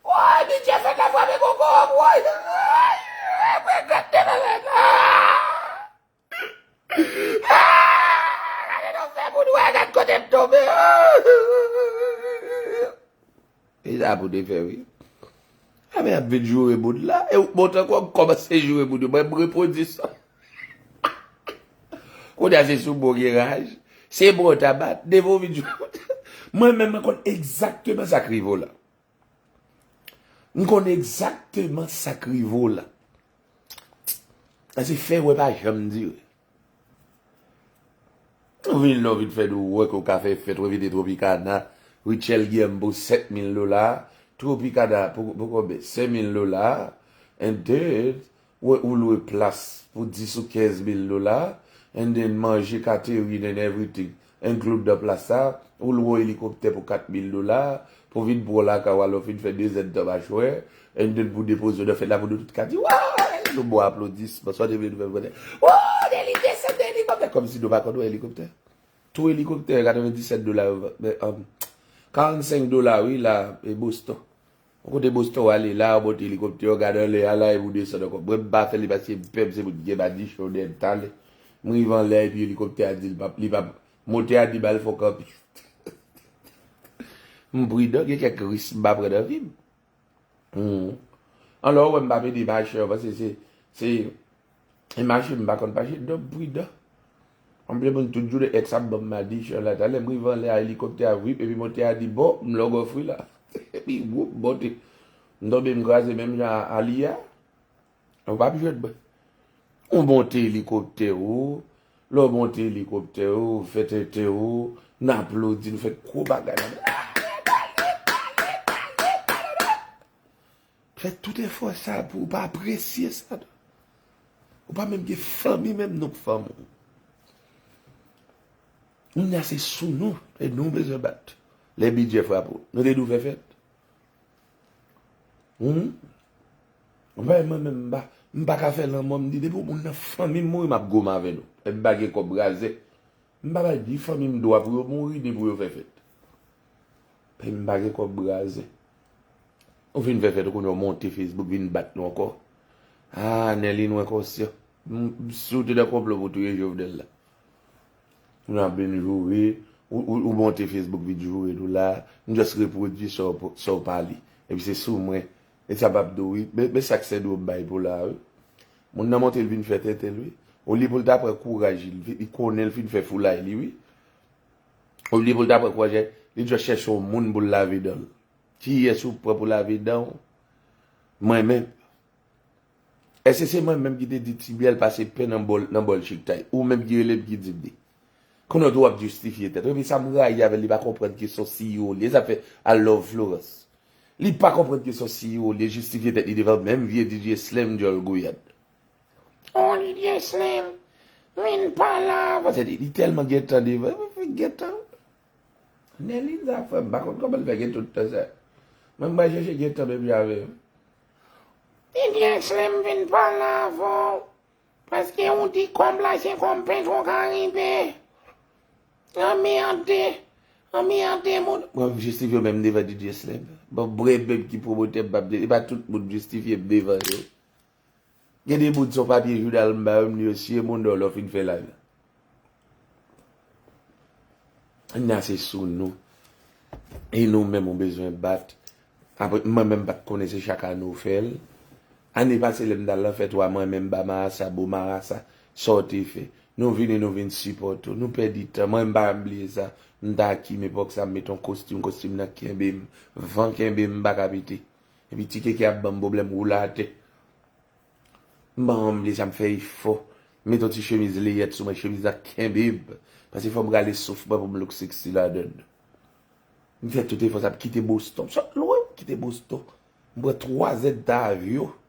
Way, bidjè fèt la frape koko, way! Ay! Mwen gade nan lè la! Ah! Gade nou fè moun wè, gade kote m tonbe. E sa pou te fè, wi. Amè ap vin joure moun la. E ou monte ankò, kòmanse joure moun yo. Mwen, m repwodui sa. Kounye a se sou bon gen raj. Se bon tabat. Devan ou vin joure moun. Mwen menm, mwen konn egzakteman sa k rive w la. M konn egzakteman sa k rive w la. Sa se fè wè pa janm dire. Ou vin la, ou vin fè nou wè ke w ka fè fèt, ou envite Tropicana, Rutshelle Guillerme pou sèt mil dola, Tropicana pou, pou konbyen? Senk mil dola, and then, ou, ou lwe plas pou dis ou kenz mil dola, and then manje, catering and everything include nan plas sa, ou lwe yon elikoptè pou kat mil dola, pou vin pran w lakay ou, alò fin fè de zèdtan machwè, and then pou depoze w nan fèt la, pou nou tout ka di, "Wouy!" Nou bon aplodisman, sa te vle nou fè konnen. "Wouy! Nelly desann nan elikoptè!" Kòmsi nou pa konn wè elikoptè. Tou elikoptè, katrevenndisèt dola yo vann. Men, um, karannsenk dola, wi, la, e Boston. Yon kote Boston w ale la, w monte elikoptè, w gade anlè a la, epi w desann ankò. Mwen, m pa fè li paske m pè m se moun ki gen madichon dèyè m talè. M rive anlè, epi elikoptè a di li p ap, li p ap, motè a di m al fè yon kanpe. M pridan, gen kèk risk m pa pran nan vi m. Hmm. Alò, w wè m pa pede mache, paske se, se, e mache m pa konn mache, donk m pridan. Anpil moun tout jounen, èks ap ban m madichon la, talè m rive anlè a, elikoptè a vip, epi motè a di, "Bon, m lòg off wi la." Epi, woup, monte. M tonbe, m kraze menm jan a, a li a. Ou p ap jwenn mwen. Ou monte elikoptè ou, lè w monte elikoptè ou, fè tenten ou, n aplodi, nou fè gwo bagay la. Fè tout efò sa pou ou pa apresye sa. Ou pa menm gen fanmi menm non fanmi w. Kounye a se sou nou, e nou bezwen bat. Lè bidjè frape w, nou te di w fè fèt. Hmm? Ou pa wè mwen menm m pa, m pa ka fè lanmò, m di depi yon moun nan fanmi m mouri, m ap goumen avè nou. E m pa gen kòb razè. M pa bay ni fanmi m dwa pou yo mouri, ni pou yo fè fèt. Paske m pa gen kòb braze. Ou fin fè fèt, ou konnen w monte Facebook, vin bat nou ankò. Ah, Nelly, nou enkonsyan. M, si w te nan konplo pou touye Jovenel la. Nou ap vin joure, ou, ou, ou monte Facebook, vin joure nou la. M just repwodui sa w, sa w pale. Epi se sou mwen. E sa m ap di w, wi. Men, men sa k sèdo m bay pou la, wi. Moun nan monte, l vin fè tenten l, wi. Olye pou l ta pran kouraj, li, li konnen l fin fè foulay li, wi. Olye pou l ta pran kouraj, li just chèche yon moun pou l lave dan l. Kiyès ou pran pou lave dan w? Mwen menm. Èske se mwen menm ki te di Tibyèl pase pen nan bòl, nan bòl chiktay? Ou menm ki rele m ki di m li. Kounye a w ap jistifye tèt ou. Epi sa m rayi avè l, li pa konprann ke se yon C E O li ye. Sa fè I love Florence. Li pa konprann ke se yon C E O li ye, jistifye tèt li devan menm vye D J Slim, djòl gouyad. Oh, D J Slim, vin pa la. Paske li, li tèlman gentan devan, li gentan. Nelly sa frè m, m pa konn kòman l fè gen tout tan sa. Mwen, m pral chèche gen tan menm jan avè l. D J Slim vin pale avè w. Paske ou di kòb la se kòb Petro Caribe. Anmède. Anmède moun. Mwen, m jistifye menm devan D J Slim. Bon, mwen menm ki pwomotè m p ap de, e pa tout moun m jistifye m devan yo. Gen de moun se yon papye jounal m ba yo, m di yo siye moun nan lè w fin fè live la. N ase sou nou. E nou menm ou bezwen bat. Apre, mwen menm m pa t konnen se chak ane w fè l. Ane pase lè m t al nan fèt ou a, mwen menm m ba marasa, bo marasa, sa w te fè. Nou vini, nou vin sipòte w. Nou pèdi tan. Mwen m pa janm bliye sa. M t a Kim epòk sa, m met yon kostim, kostim nan kenbe m. Van kenbe m, m pa ka pete. Epi ti keke ap ban m pwoblèm, woule atè. M pa janm bliye sa, m fè efò. M met yon ti chemiz leyèt sou mwen, chemiz la kenbe m. Paske fò m rale souf mwen pou m look sexy ladan. M fè tout efò sa, m kite Boston. M sot lwen, m kite Boston. M pran twa zèdtan avyon.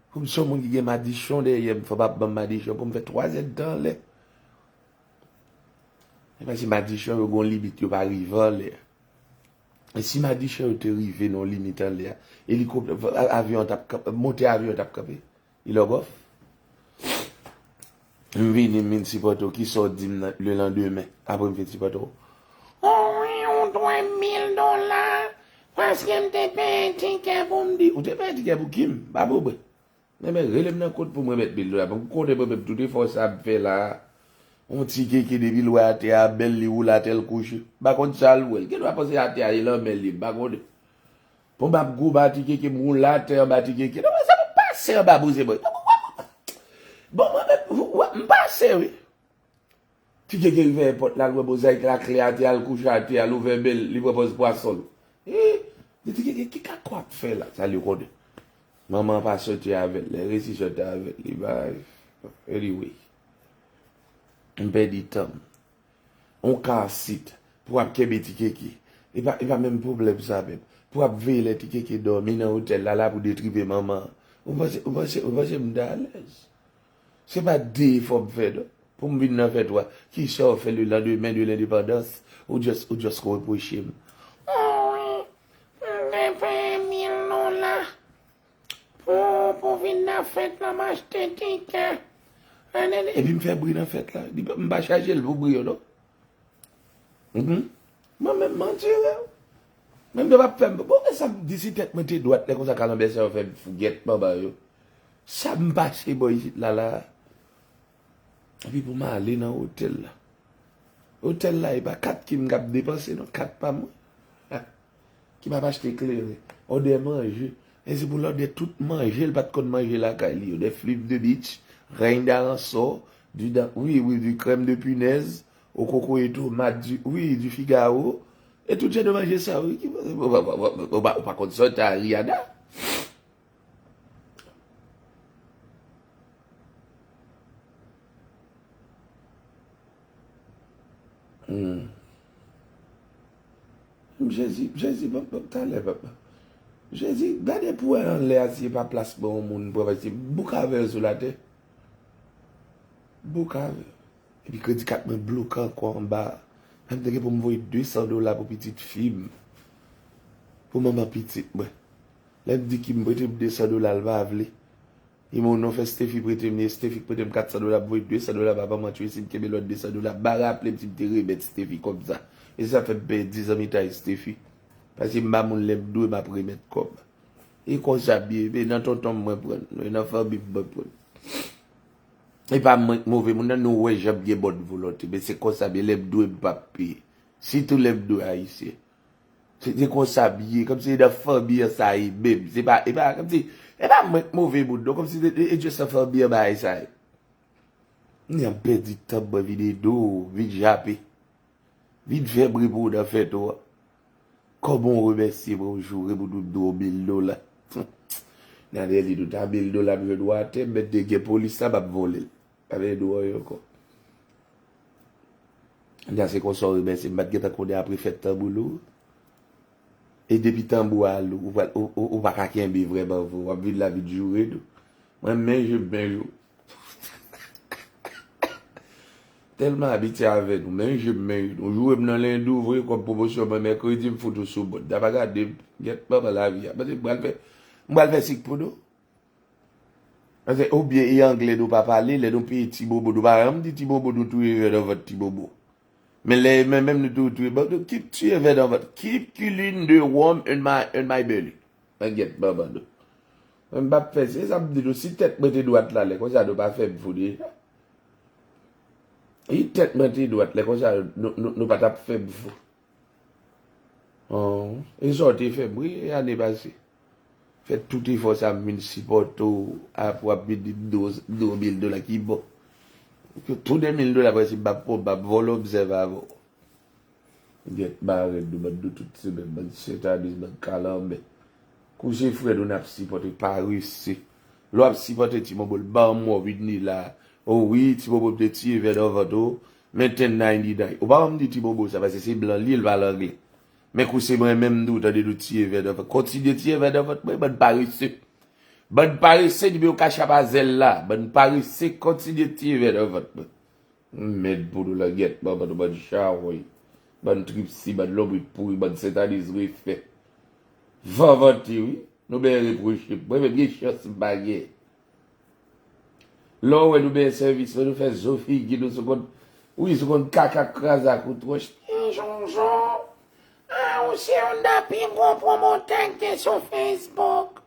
Pou m se yon moun ki gen madichon dèyè m, fò m ap ban m madichon pou m fè twa zèdtan anlè. E paske madichon yo gon limit, yo pa rive anlè. E si madichon yo te rive nan yon limit anlè a, elikoptè, a-, avyon an t ap kanpe, motè avyon an t ap kanpe. Li lòg off. M vini, m vin sipòte w. Kisa w di m nan, le landemen, apre m fin sipòte w? O wi, ou dwe m mil dola, paske m te peye tikè pou m di. Ou te peye tikè pou Kim? Pa pou mwen. Enben, rele m nan kont pou mwen met mil dola. Bon, m konnen mwen menm tout efò sa m fè la a. Yon ti keke depi l wè atè a bèl, li woule atè l kouche. M pa konn sa l wè. L gen dwa panse atè a e lanmè l ye, m pa konnen. Pou m ap goumen Ti Keke, m woule atè anba Ti Keke. Non, sa m pase anba bouzen mwen. Bon, mwen menm, w- w- m pase, wi. Ti Keke rive pòt la, l wè Mozayik lakle atè, al kouche atè, al ouvè men l, li pran pòz pwason l. E, li di, "Keke, ki kaka w ap fè la?" Sa li konnen. Manman pa sòti avè l, lè resi sòti avè l, li bay. Anyway, m pèdi tan m. On kasit pou ap kenbe Ti Keke. E pa, e pa menm pwoblèm sa menm. Pou ap veye lè Ti Keke dòmi nan otèl la, la pou detripe manman an. Ou panse, ou panse, ou panse m ta alèz? Se pa de efò m fè, non. Pou m vin nan fèt ou a. Kisa w fè le lendemain de l'indépendance? Ou just, ou just ko repwoche m. Oh wi, m te peye mil dola pou, pou vin nan fèt la, m achte tikè. Epi m fè bri nan fèt la. Li pa- M pa chaje l pou bri yo, non. Mhm. Mwen menm, m andire w. Menm de p ap fè m. Bon, e sa m di, si tèt mwen te dwat, lè konsa kalanbè sa yo fè m fou, gyèt manman yo. Sa m pase bò isit la, la. Epi pou m ale nan otèl la. Otèl la, e pa kat ki m k ap depanse, non, kat pa mwen. Ki m ap achte kleren. Òdè manje. E se pou lòdè tout manje l pa t konn manje lakay li yo. Des fluves de bitch, règne d'Alençon, du dan- wi, wi, du crème de punaise, au coco et tomate, du, wi, du Figaro. E tout jan de manje sa, wi. Ki, ou pa- ou pa- ou pa- ou pa konn sa, ta Rihanna? Hmm. Jezi, Jezi, bon, bon, talè, papa. Jezi, gade pou wè anlè a si e pa plas mwen yon moun pran, paske bouk avè yo sou latè. Bouk avè yo. Epi kredi kat mwen bloke ankò anba. Menm te gen pou m voye de san dola pou pitit fi m. Pou manman pitit mwen. Lè m di ki m prete m de san dola, l pa vle. Li men non fè Steffi prete m li, e Steffi k prete m kat san dola, m voye de san dola ba manman Tracy, m kenbe lòt de san dola, m pa raple m si m te remèt Steffi kòb sa. E sa fè m pèdi zanmitay Steffi. Paske m ba moun lè m dwe, m ap remèt kòb. E konsa byen, e nan tonton m mwen pran l, e nan fanmi m mwen pran l. E pa mwen k move moun nan, nou wè jan m gen bòn volonte, men se konsa byen, lè m dwe, m p ap peye. Sitou lè m dwe Ayisyen. Se, se konsa byen, kòmsi e nan fanmi an sa ye menm. Se pa, e pa, kòmsi, e pa mwen k move moun, non, kòmsi e, e, e just nan fanmi an bagay sa ye. Nèg pèdi tan mwen vin ede w, vin jape. Vin fè bri pou w nan fèt ou a. Kòman w remèsye mwen yon jou, e pou w di w mil dola. Nan dèyè li, nou ta mil dola m jwenn ou atè, m mèt de gen polis la, m ap vòlè l. Pa vin ede w anyen ankò. Nèg se konsa w remèsye m, m pa t gentan konnen apre fèt tanbou lou. E depi tanbou a lou, ou, ou, ou, ou pa ka kenbe vrèman vre, w ap vin la vin joure tou. Mwen, men je, men jou. Tèlman abitye avè nou, men je, men jou. Ou joure m nan lendi, ou voye kòb pwomosyon mwen mèkredi, m fout ou sou bòd. N ap gade, gyèt manman lavi a. Paske m pral fè, m pral fè sik pou nou. Paske, oubyen e anglè nou pa pale, lè nou peye ti bobo, nou pa janm di ti bobo nou touye vè nan vant ti bobo. Men lè men menm nou tou touye, bon, nou keep touye vè nan vant. Keep killing the worm in my, in my belly. Mwen gyèt manman nou. Mwen m p ap fè, se sa m di nou, si tèt mwen te dwat la, lè konsa nou pa fè m fou deja. Si tèt mwen te dwat, lè konsa nou, nou, nou pa t ap fè m fou. Oh, e sa w te fè m, wi, ane pase. Fè tout efò sa m vin sipòte w, apre w ap vin di m do, do mil dola ki bon. Tounen mil dola, prèske m p ap, m p ap vòlè obsève avè w. Gyèt marèn nou, bann nou tout se menm, bann sentaniz, bann kalanbè. Kouche frè nou n ap sipòte, parese. Lè w ap sipòte ti bobo, l ban mò vin li la. O wi, ti bobo m te tiye vè nan vant ou, men ten ninety nine. Ou pa ban m di ti bobo sa, paske se blan li ye, l pa anglè. Men kou se mwen menm m di w tande nou tiye vè nan vant. Kontinye tiye vè nan vant mwen, bann parese. Bann parese, nimewo kachap a zèl la. Bann parese, kontinye tiye vè nan vant mwen. Mèd pou nou langyèt manman nou, bann chawony. Bann tripsi, bann lonbrit pouri, bann sentaniz refè. Vanvante, wi. Nou byen repwoche m. Mwen menm gen chans m pa gen. Lè w wè nou byen sèvis, lè nou fè zo figi nou sou kont, wi, sou kont kaka k kraze ak ou twòch. Ti Jojo, a, ou se youn nan pi gwo pwomotè k gen sou Facebook.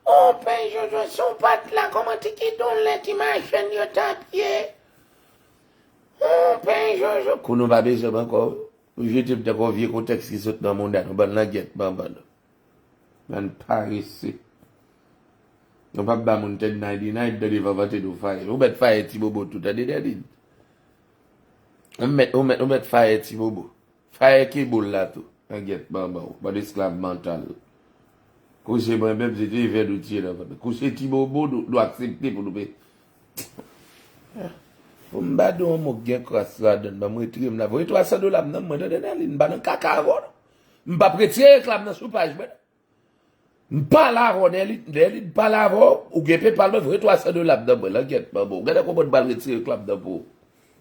Ou, Pè Jojo, si w pa t la, kòman ti kidon lè ti machann yo t ap ye? Ou, Pè Jojo, kou nou pa bezwen m ankò. Nou jete m tankou yon vye kontèks ki sot nan mouda nou, bann langyèt manman nou. Bann parese. Nou p ap ba moun tèt ninety-nine, tande van vante nou faye. Ou mèt faye ti bobo tou, tande Dèlin. Ou mèt, ou mèt, ou mèt faye ti bobo. Faye ke boul la tou. Angyèt manman w, bann esklav mantal. Kou se mwen menm, se te evè nou tiye nan vant. Kou se ti bobo, nou, nou aksepte pou nou pe. Pou m ba nou yon mo k gen kras ladan l, ban m retire m la. Voye twa san dola m nan, mwen tande Dèlin, m pa nan kaka avè w non. M p ap retire reklam nan sou paj mwen non. M pale avè w, Dèlin, Dèlin, m pale avè w, ou gen PayPal mwen, voye twa san dola m nan mwen, langyèt manman w. Gade kòman m pral retire reklam nan pou ou.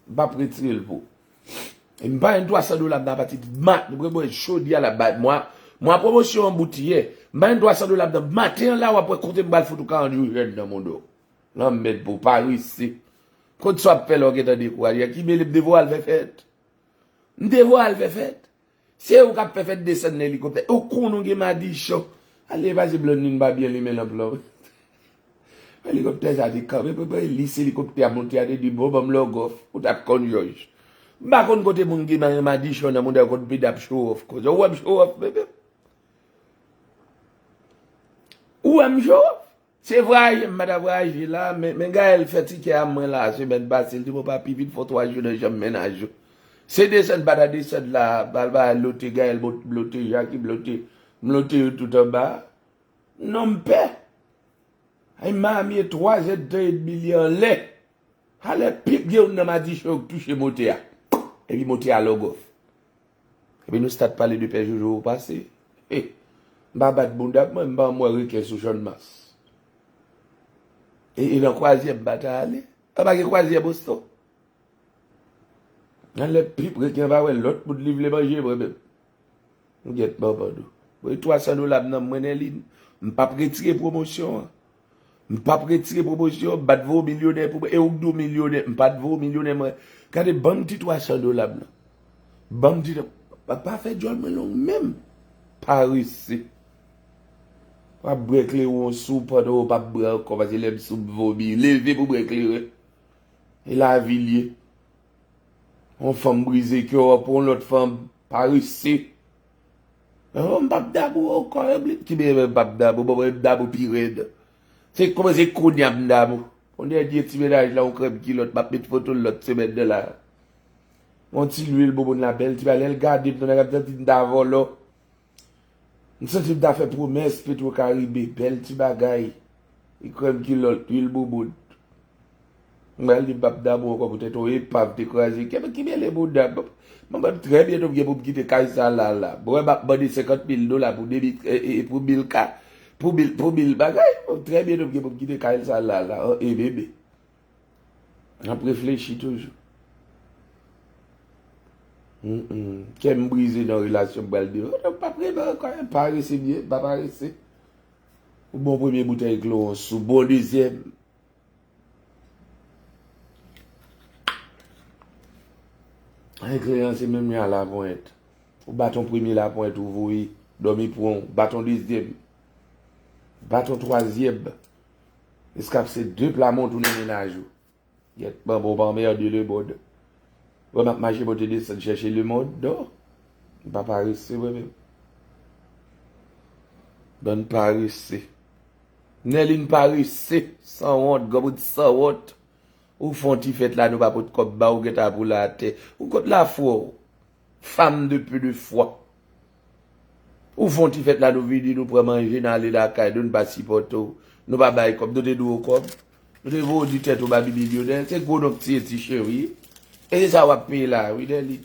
M p ap retire l pou ou. E m pa jwenn twa san dola m nan apati de mat, mwen mwen jodi a la, ba, mwa, mwa pwomosyon an bout yè. M pa jwenn twa san dola m nan, maten an la, w ap wè kote m pral fout ou karant jou jèn nan moun ou. Lanmèd pou w, parese. Kot sa w ap fè lè w gentan dekouraje a? Ki mele m te voye al fè fèt. M te voye al fè fèt. Se ou k ap fè fèt desann nan elikoptè. Ou konn ou gen madichon. Ale pase Blondine pa byen limen lanp lan. Elikoptè sa te kanpe, pe, pe, lis elikoptè a monte a te di, bon, ban m lògòf. Ou t ap konn jòj. M pa konn kote moun gen ma-, madichon nan moun yo konn pede ap show off konsa. Ou wè m show off, bebe? Ou wè m show off? Se vwayaje m pa ta vwayaje la, men, men Gaël fè tikè a mwen la, semèn pase, l di mwen pa pi vit fè w twa jou nan janm mennaj ou. Se desann pa ta desann la, bal ba lote Gaël, mot-, lote Jackie, m lote, m lote yo tout anba. Non, m pè. Ay, mamye, twa zèdtan edmi li anlè. Alè pip gen youn nan madichon yo k touche motè a. Epi motè a lògòf. Epi nou stat pale de pè Jojo pase. E, m pa bat bounda m, mwen, m pa anmwe reken sou Channmas. E, e nan kwazyè m pa ta ale. An pa gen kwazyè Boston. Anlè pip reken an pa wè lòt moun li vle manje mwen menm. M gèt manman nou. Voye twa san dola m nan mwen Dèlin. M p ap retire pwomosyon an. M p ap retire pwomosyon, m pa t voye w milyonè pou mwen. E ou k di w milyonè, m pa t voye w milyonè mwen. Gade, ban m ti twa san dola m nan. Ban m ti, pa, pa fè djòl mwen long menm. Parese. W ap bwè kleren w sou pandan w p ap bwè ankò, paske lè m sou m vomi. Leve pou bwè kleren. E lavi l ye. Yon fanm brize kè w pou yon lòt fanm, parese. Oh, m p ap dabou ankò, yo bliye ti bebe m p ap dabou, bon, mwen m dabou pi rèd. Se kòmanse kounye a m dabou. Yon dènye ti mennaj la, yon krèm kilòt, m ap met foto l lòt semèn nan la. Yon ti lwil bouboun la bèl, ti bagay, lè l gade m, nan nèg ap santi m ta vòlò. M santi m ta fè pwomès Petro Caribe, bèl ti bagay. Li krèm kilòt, lwil bouboun. M pral di m p ap dabou ankò poutèt yon epav te kraze kè m. Ki mele bounda m. Mwen, mwen trè byento m gen pou m kite kay sa la, la. Mwen, m ap mande senkant mil dola pou de mil, e, e, pou mil ka, pou mil, pou mil bagay. Mwen, trè byento m gen pou m kite kay sa la, la. An, e bebe. M ap reflechi toujou. Mm, mm. Kè m brize nan relasyon m pral di. Oh, non, m p ap renmen ankò, parese m ye, m pa parese. Ou bon premye boutèy kleren w sou, bon dezyèm. Ay, kleren an se menm jan laponyèt. Ou bat yon premye laponyèt, ou voye, dòmi pran w, bat yon dezyèm, bat yon twazyèm. Eskap se de pla mwen tounen mennaj ou. Gèt manman w pa anmède lemonn. Wè m ap mache monte desann chèche lemonn, non. M pa parese mwen menm. Bann parese. Nèlin parese, sanwont, granmoun sanwont. Ou fè yon ti fèt la, nou pa pot kòb ba ou, gentan pou l atè. Ou kot lafwa w? Femme de peu de foi. Ou fè yon ti fèt la, nou vini, nou pran manje, n ale lakay nou, n pa sipòte w. Nou pa bay kòb, nou te dwe w kòb. Nou te voye w di tèt ou Baby milyonè, se gwo non k tiye ti cheri. E se sa w ap peye la, wi, Dèlin.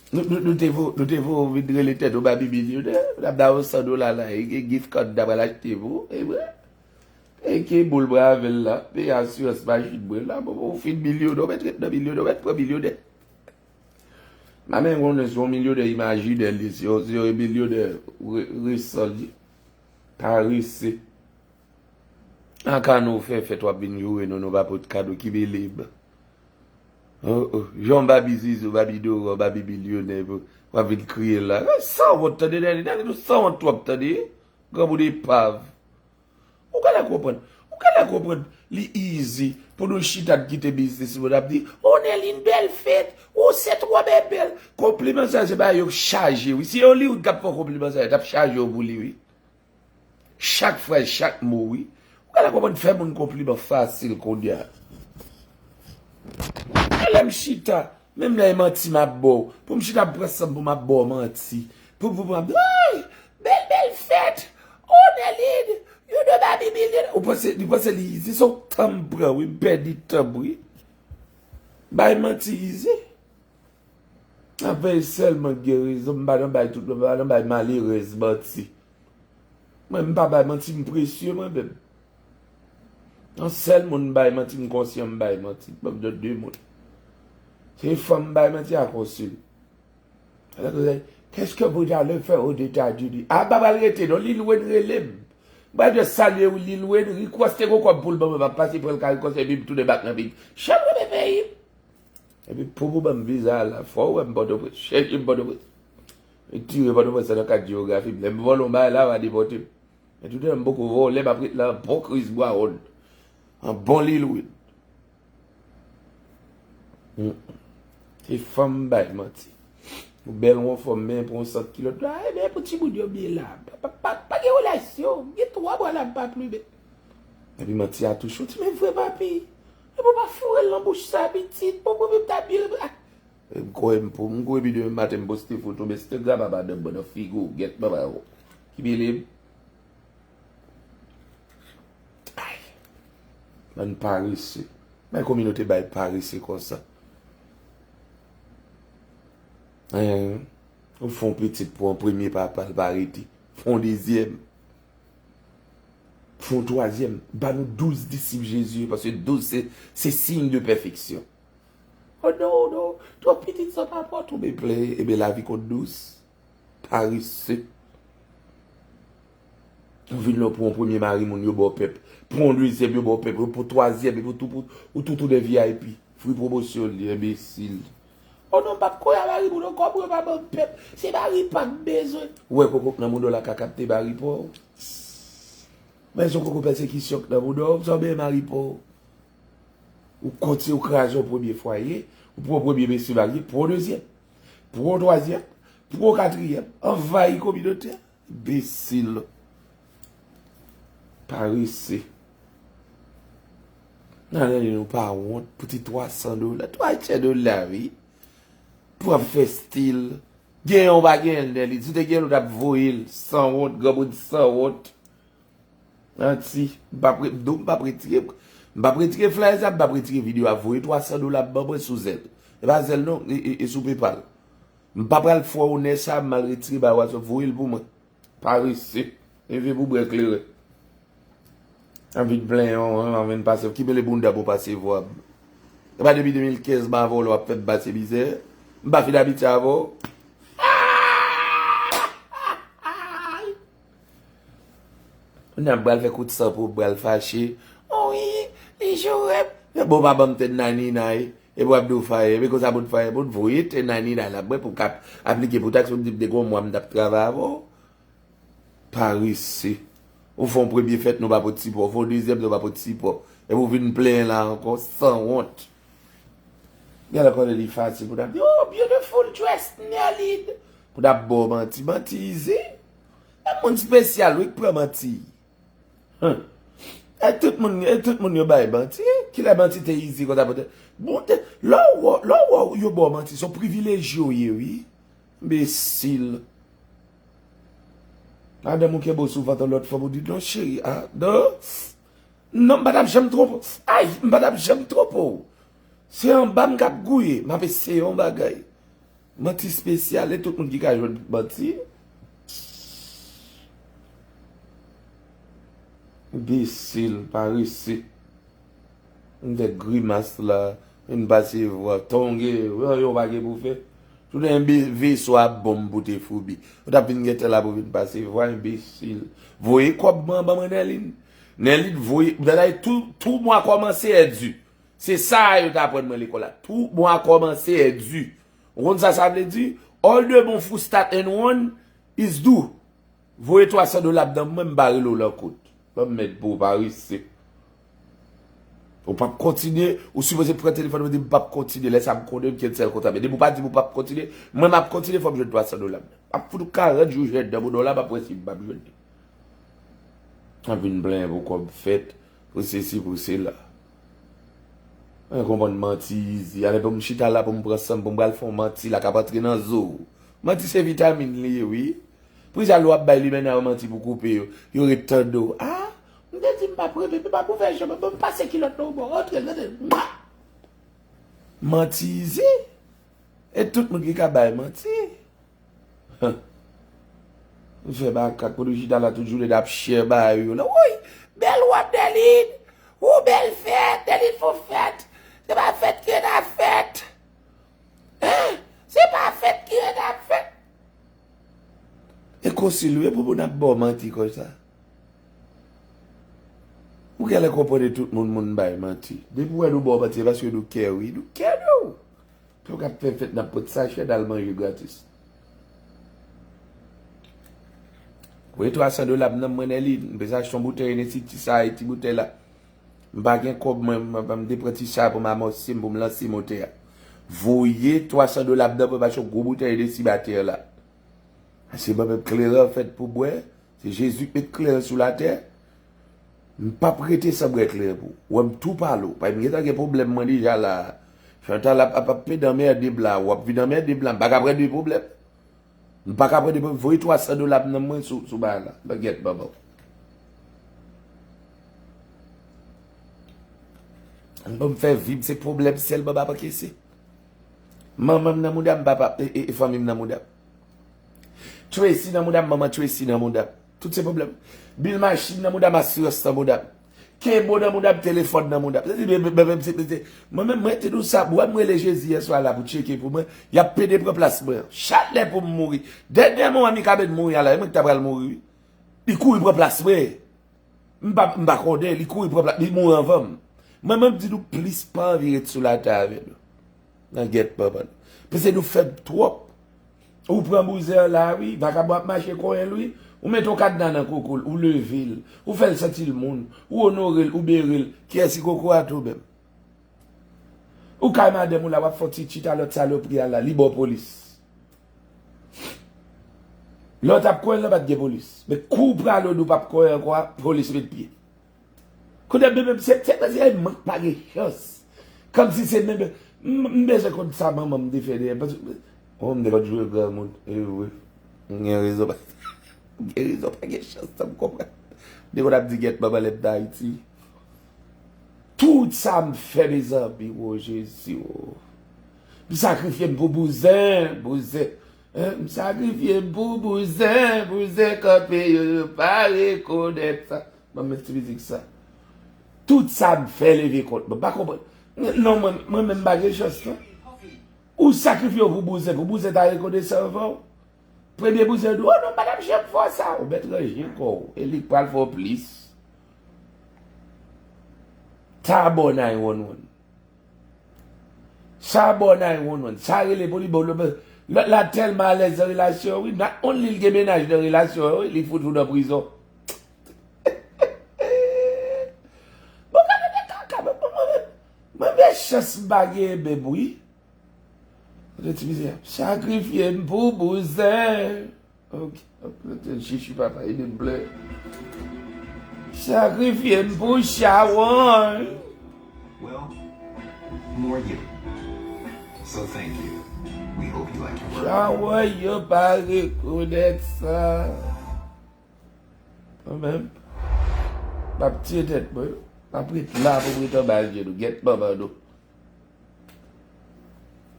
Nou, nou, nou te vo-, nou te voye w vin rele tèt ou Baby milyonè. N ap ba w san dola la, e, e gift card n ta pral achte pou ou, e vre. E ki boul brave l la, peye asirans machin mwen la, bon, bon, ou fin milyonè, ou mèt ret nan milyonè, ou mèt pran milyonè. M pa menm konnen si yon milyonè imajinè li, si yon, si yon milyonè re-, resan li. Parese. An ka nou fè fèt w ap vin joure nou, nou pa pot kado ki bele. Oh, oh. Jan Baby Zizou, Baby Dora, Baby milyonè, w ap vin kriye la. Sanwont, tande, tande, tande, nou sanwont twòp, tande. Granmoun epav. Ou genlè konprann. Ou genlè konprann. Li easy pou nou chita n kite biznis moun ap di, "Oh, Nèlin, bèl fèt. Oh, c'est trop bèl, bèl." Konpliman sa, se pa yo k chaje, wi. Si Hollywood k ap fè w konpliman sa, yo t ap chaje w pou li, wi. Chak fraz, chak mo, wi. Ou genlè konprann fè moun konpliman fasil kounye a. Lè m chita, menm lè e manti m ap ba w, pou m chita m pran san m pou m ap ba w manti. Pou, pou, pou m ap di, ay, bèl, bèl fèt, oh, Nelly, you know baby million. Ou panse, li panse li izi, se yon tan m pran, wi, m pèdi tan m, wi. Bay manti izi. Apre sèlman gen rezon, m pa nan bay tout, m pa nan bay malerèz manti. Mwen, m pa bay manti, m presye mwen menm. Yon sèl moun m bay manti, m konsyan m bay manti. Ban m de, de moun. Se fanm m bay manti a konsil. Qu'est-ce que vous allez faire aux États-Unis? A, m pa pral rete non, Lil Wayne rele m. M pral just salye wi Lil Wayne, Rick Ross te gon kòb pou l ban mwen, m ap pase pran l ka Rick Ross, epi m tounen back nan peyi m. Janm renmen peyi m. Epi pou pou ban m viza a la, fò w wè m Pòtoprens, chèche m Pòtoprens. Retire Pòtoprens nan kat jewografi m. Lè m vòlè yon bagay la, w a depòte m. Men toutan m poko vòlè, m ap ret la an bon Chris Brown, an bon Lil Wayne. Mm. Se fanm m bay manti. Ou bèl, ou anfòm, men pou yon sant kilòt. A, men pou timoun yo byen la. Pa, pa, pa, pa gen relasyon. Gen twa bwa la m pa plimen. Epi manti a touche w, ti men vre papi. Epi w pa foure l nan bouch sa pitit. Bon, bon, men m ta byen. Ah. M kwè m pou, m kwè epi demen maten m poste foto m Instagram a madanm mwen nan figi w, gèt manman w. Ki bele m. Ay. Bann parese. Men kominote bay parese konsa. Hein? Ou fè yon pitit pou yon premye papa, l pa rete. Fè yon dezyèm. Fè yon twazyèm. Ba nou douz disip Jezi yo, paske douz se, se siy de pèfeksyon. Oh non, non, twòp pitit sa pa bon, tonbe plen, ebyen lavi konn dous. Parese. Ou vin la pou yon premye mari moun yo ba w pèp. Pou yon dezyèm yo ba w pèp. Pou twazyèm, epi ou tou, pou, ou tou tounen V I P. Fri pwomosyon li, enbesil. Oh non, m p ap kouri a mari moun ankò pou yo pa ban m pèp. Se mari pa m bezwen. Ou wè koko k nan mouda w la ka kapte mari pa w. Men se yon koko pèsekisyon k nan mouda w, sa w benyen mari pa w. Ou kontinye, ou kraze yon premye fwaye, ou pran yon premye mesye marye, pran yon dezyèm, pran yon twazyèm, pran yon katriyèm, anvayi kominote a. Enbesil. Parese. Nan lè nou pa wont pou ti twa san dola. Twa san dola, wi. Pou ap fè stil. Genyen ou pa genyen l, Nelly. Si w te genyen l, ou t ap voye l. Sanwont, granmoun sanwont. Manti. M p ap re-, m p ap retire, m p ap retire flyer sa, m p ap retire videyo a. Voye twa san dola ban mwen sou Zelle. E pa Zelle non, e, e, e sou PayPal. M pa pral fè w onè sa, m al retire ba w a, voye l pou mwen. Parese. Leve pou bwè kleren. Anvi plenyen w, anvi pase, ki mele bounda pou pase vwa m. E pa depi de mil kenz m avè w la w ap fè m pase mizè. M pa fin abitye avè w. Kounye a m pral fè kout san pou w, m pral fache. Oh wi, li joure m. Bon, pa ban m ten ninety-nine. Epi w ap di w fire. Men konsa pou n fire, pou n voye ten ninety-nine la mwen pou m ka aplike pou taks, pou m di m te gen yon mwa m t ap travay avè w. Parese. Ou fè yon premye fèt, nou pa pot sipò. Ou fè yon dezyèm, nou pa pot sipò. Epi w vin plenyen la ankò, sanwont. Gen lè konnen li fasil pou n ap di, oh, beautiful dress, Nelly. Pou n ap ba w manti, manti izi. E moun espesyal, wi, k pran manti. Hen. E tout moun, e tout moun yo bay manti. Kilè manti te izi konsa pou te. Bon, te, lè w wè, lè w wè yo ba w manti, se yon privilèj yo ye, wi. Enbesil. Madanm ou kenbe w sou vant yon lòt fanm, ou di, non, cheri, ah, non. Non, m pa t ap janm twonpe w. Ay, m pa t ap janm twonpe w. Se anba m k ap gouye, m ap eseye yon bagay. Manti espesyal, e tout moun ki ka jwenn manti. Enbesil, parese. M fè grimas la, vin pase vwa, tonge, yo pa gen pou fè. Tounen enbe-, veso a bonm pou te foubi. Ou t ap vin gentan la pou vin pase vwa, enbesil. Voye kòb mwen ban mwen Nèlin. Nèlin voye, bagay tou, tou mwa kòmanse è di. Se sa yo t aprann mwen lekòl la. Tou mwa kòmanse è di. Ou konn sa sa vle di? All the bon food start and one is due. Voye twa san dola m nan mwen, m pa rele w lankont. Ban m mèt pou w parese. Ou p ap kontinye, ou sipoze pran telefòn ou di m p ap kontinye, lè sa m konnen m cancel kontra. Men depi w pa di m ou p ap kontinye, mwen m ap kontinye, fò m jwenn twa san dola m nan. M ap fout ou karant jou jwenn nan mouda w la, m ap wè si m p ap jwenn li. Ap vin plenyen pou kòb fèt, pou sesi, pou sela. Mwen konprann manti izi. Alè pou m chita la, pou m pran san m, pou m pral fè yon manti la, k ap antre nan zo. Manti se vitamin li ye, wi. Pou sa lè w ap bay limena yo manti pou koupe yo, yo ret tande w. A, m te di m p ap rete, m p ap ouvè je m, bon, m pase kilòt nan yon bò, antre, antre. Mwa! Manti izi. E tout moun ki ka bay manti. Hum. Ou fè makak pou nou chita la tout jounen n ap share bagay yo la. Woy! Bèl wòb Dèline! Ou bèl fèt! Dèline fò fèt! Se pa fèt ki ret ap fèt! Hein? Se pa fèt ki ret ap fèt! E konsil ou ye pou moun ap ba w manti konsa? Ou genlè konprann e tout moun moun bay manti. Depi w wè nou ba w manti, se paske nou care, wi. Nou care de w. Pou k ap fè fèt, n ap pot sachè n al manje gratis. Voye twa san dola m nan mwen, Nèli. M bezwen achte yon boutèy Hennessy, ti sa, e ti boutèy la. M pa gen kòb, mwen, m, m te pran ti sa pou m amòse m, pou m lanse motè a. Voye twa san dola m nan mwen, m achte yon gwo boutèy Hennessy batè la. Se mwen menm kleren an fèt pou bwè. Se Jezi k met kleren sou latè. M p ap rete san bwè kleren pou ou. Wè m tou pale w. Paske m gentan gen pwoblèm mwen deja la. Chantal ap, ap, ap pede anmède m la. W ap vin anmède m la. M pa ka pran de pwoblèm. M pa ka pran de pwoblèm. Voye twa san dola m nan mwen sou, sou bagay la. Mwen gèt manman w. Bon, m fè vi m se pwoblèm sèlman m ap ankese. Manman m nan mouda m, papa, e, e, e fanmi m nan mouda m. Tracy nan mouda m, manman Tracy nan mouda m. Tout se pwoblèm. Bil machin nan mouda m, asirans nan mouda m. Kenbo nan mouda m, telefòn nan mouda m. Se di, men, men, men, men, se, se, mwen menm, mwen te di w sa, wè m rele Jezi yèswa la pou tcheke pou mwen, y ap pede pran plas mwen. Chak lè pou m mouri. Dènye moman Mikaben mouri a la, e mwen ki ta pral mouri, wi. Li kouri pran plas mwen. M pa, m pa konnen, li kouri pran plas, li mouri anvan m. Mwen menm di nou plis pa anvi ret sou latè avè nou. Nan gèt manman nou. Paske nou fè m twòp. Ou pran bouzen an la, wi, vakabon ap mache konyen l, wi. Ou mete yon kadna nan koko l, ou leve l, ou fè l santi l moun, ou onore l, ou bere l. Kiyès ki kokorat ou menm? Ou kay madanm ou la, w ap fè yon ti chita, lòt salopri a la, li ba w polis. Lè w t ap konyen l, pa t gen polis. Men kou w prale w di w p ap konyen ankò a, polis met pye. Kounye a, menm se, se, se, se mwen k pa gen chans. Kòmsi se menm, m, m bezwen konn sa manman m te fè dèyè m. Paske, oh, m te konn jwe granmoun. E vre. M gen rezon, pa, m gen rezon, pa gen chans, sa m konprann. M te konn ap di gèt manman lè m t Ayiti. Tout sa m fè, mezanmi, o Jezi, o. M sakrifye m pou bouzen, bouzen. Hein, m sakrifye m pou bouzen, bouzen kanpe yo, yo pa rekonèt sa. Ban m met ti mizik sa. Tout sa m fè leve kont mwen, m pa konprann. Non, mwen, mwen menm m pa gen chans, non. Ou sakrifye w pou bouzen, pou bouzen ta rekonesan anvè w. Premye bouzen di w, oh non, m pa t ap janm fè w sa. Ou mèt ranje kò w. E li k pral fè w plis. Sa bon nine one one. Sa bon nine one one. Sa rele pou li bon. Lòt la tèlman alèz nan relasyon, wi. Not only li gen mennaj nan relasyon, wi, li fout ou nan prizon. Bon, gade de kaka, mwen, mwen, mwen, mwen, mwen, chans m pa gen, bèb, wi. Gade ti mizè. Sakrifye m pou bouzen. Ok. Ap mete l chichi papa, ede m plè. Sakrifye m pou chawony. Well, more you. So thank you. We hope you like your work. Chawony yo pa rekonèt sa. Mwen menm, m ap tiye tèt mwen. M ap ret la pou m ret anba je nou. Gèt manman nou.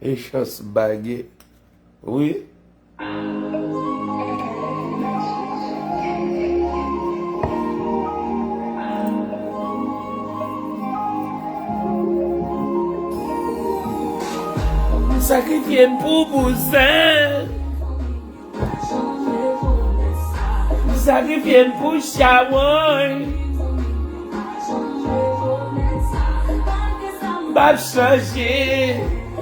E chans m pa gen. Wi. M sakrifye m pou bouzen. M sakrifye m pou chawony. M p ap chanje.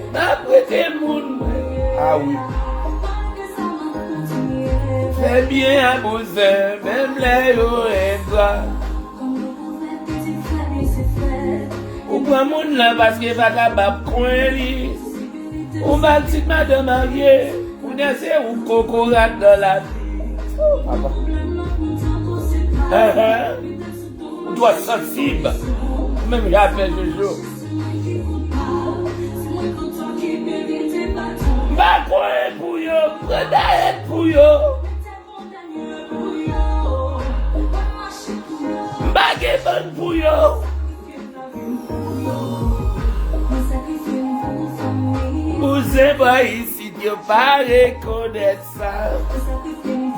M ap rete moun mwen. A wi. Fè byen a bouzen, menm lè yo engra. Ou pran moun nan paske pa kapab konyen li. Ou ba l tit madan marye. Kounye a se ou kokorat nan lavi. Apa. Ahan. Ou twò sansib. Ou menm jan avè Jojo. M pa konnen pou yo, m pran dayèt pou yo. M pa gen bann pou yo. Bouzen bò isit yo pa rekonèt sa.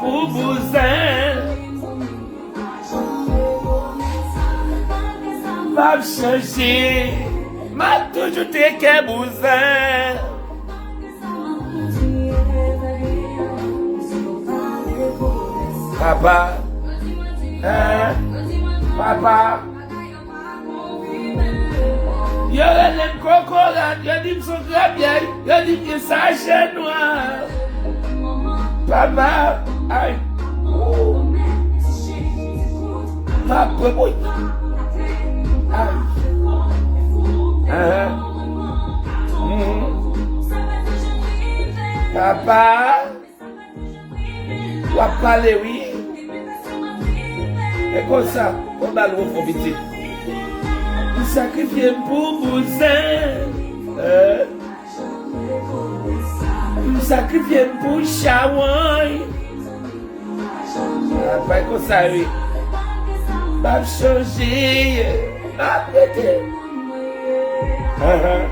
Pou bouzen. M ap chanje. M ap toujou te kè bouzen. Papa. Hein? Papa. Yo rele m kokorat, yo di m se yon grabyèy, yo di m gen sachè nwa. Papa, ay. Ou. Papa, woy. Ay. Ahan. Mhm. Papa. W ap pale, wi. E konsa, w ap al wofon pitit. M sakrifye m pou bouzen. Eh. M sakrifye m pou chawony. Ah, pa konsa, wi. M ap chanje. M ap rete. Ahan.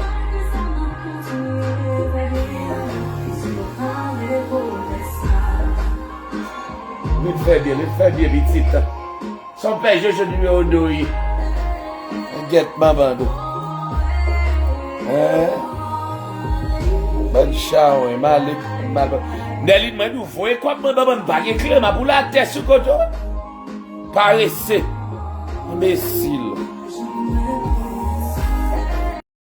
Li fè byen, li fè byen, pitit. Son pè Jojo nimewo de wi. Gèt manman nou. Hein? Bann chawony, male, mal. Nèlin, mwen di w voye kòb mwen ban mwen, m pa gen kle, m ap woule atè sou kote w. Parese. Enbesil.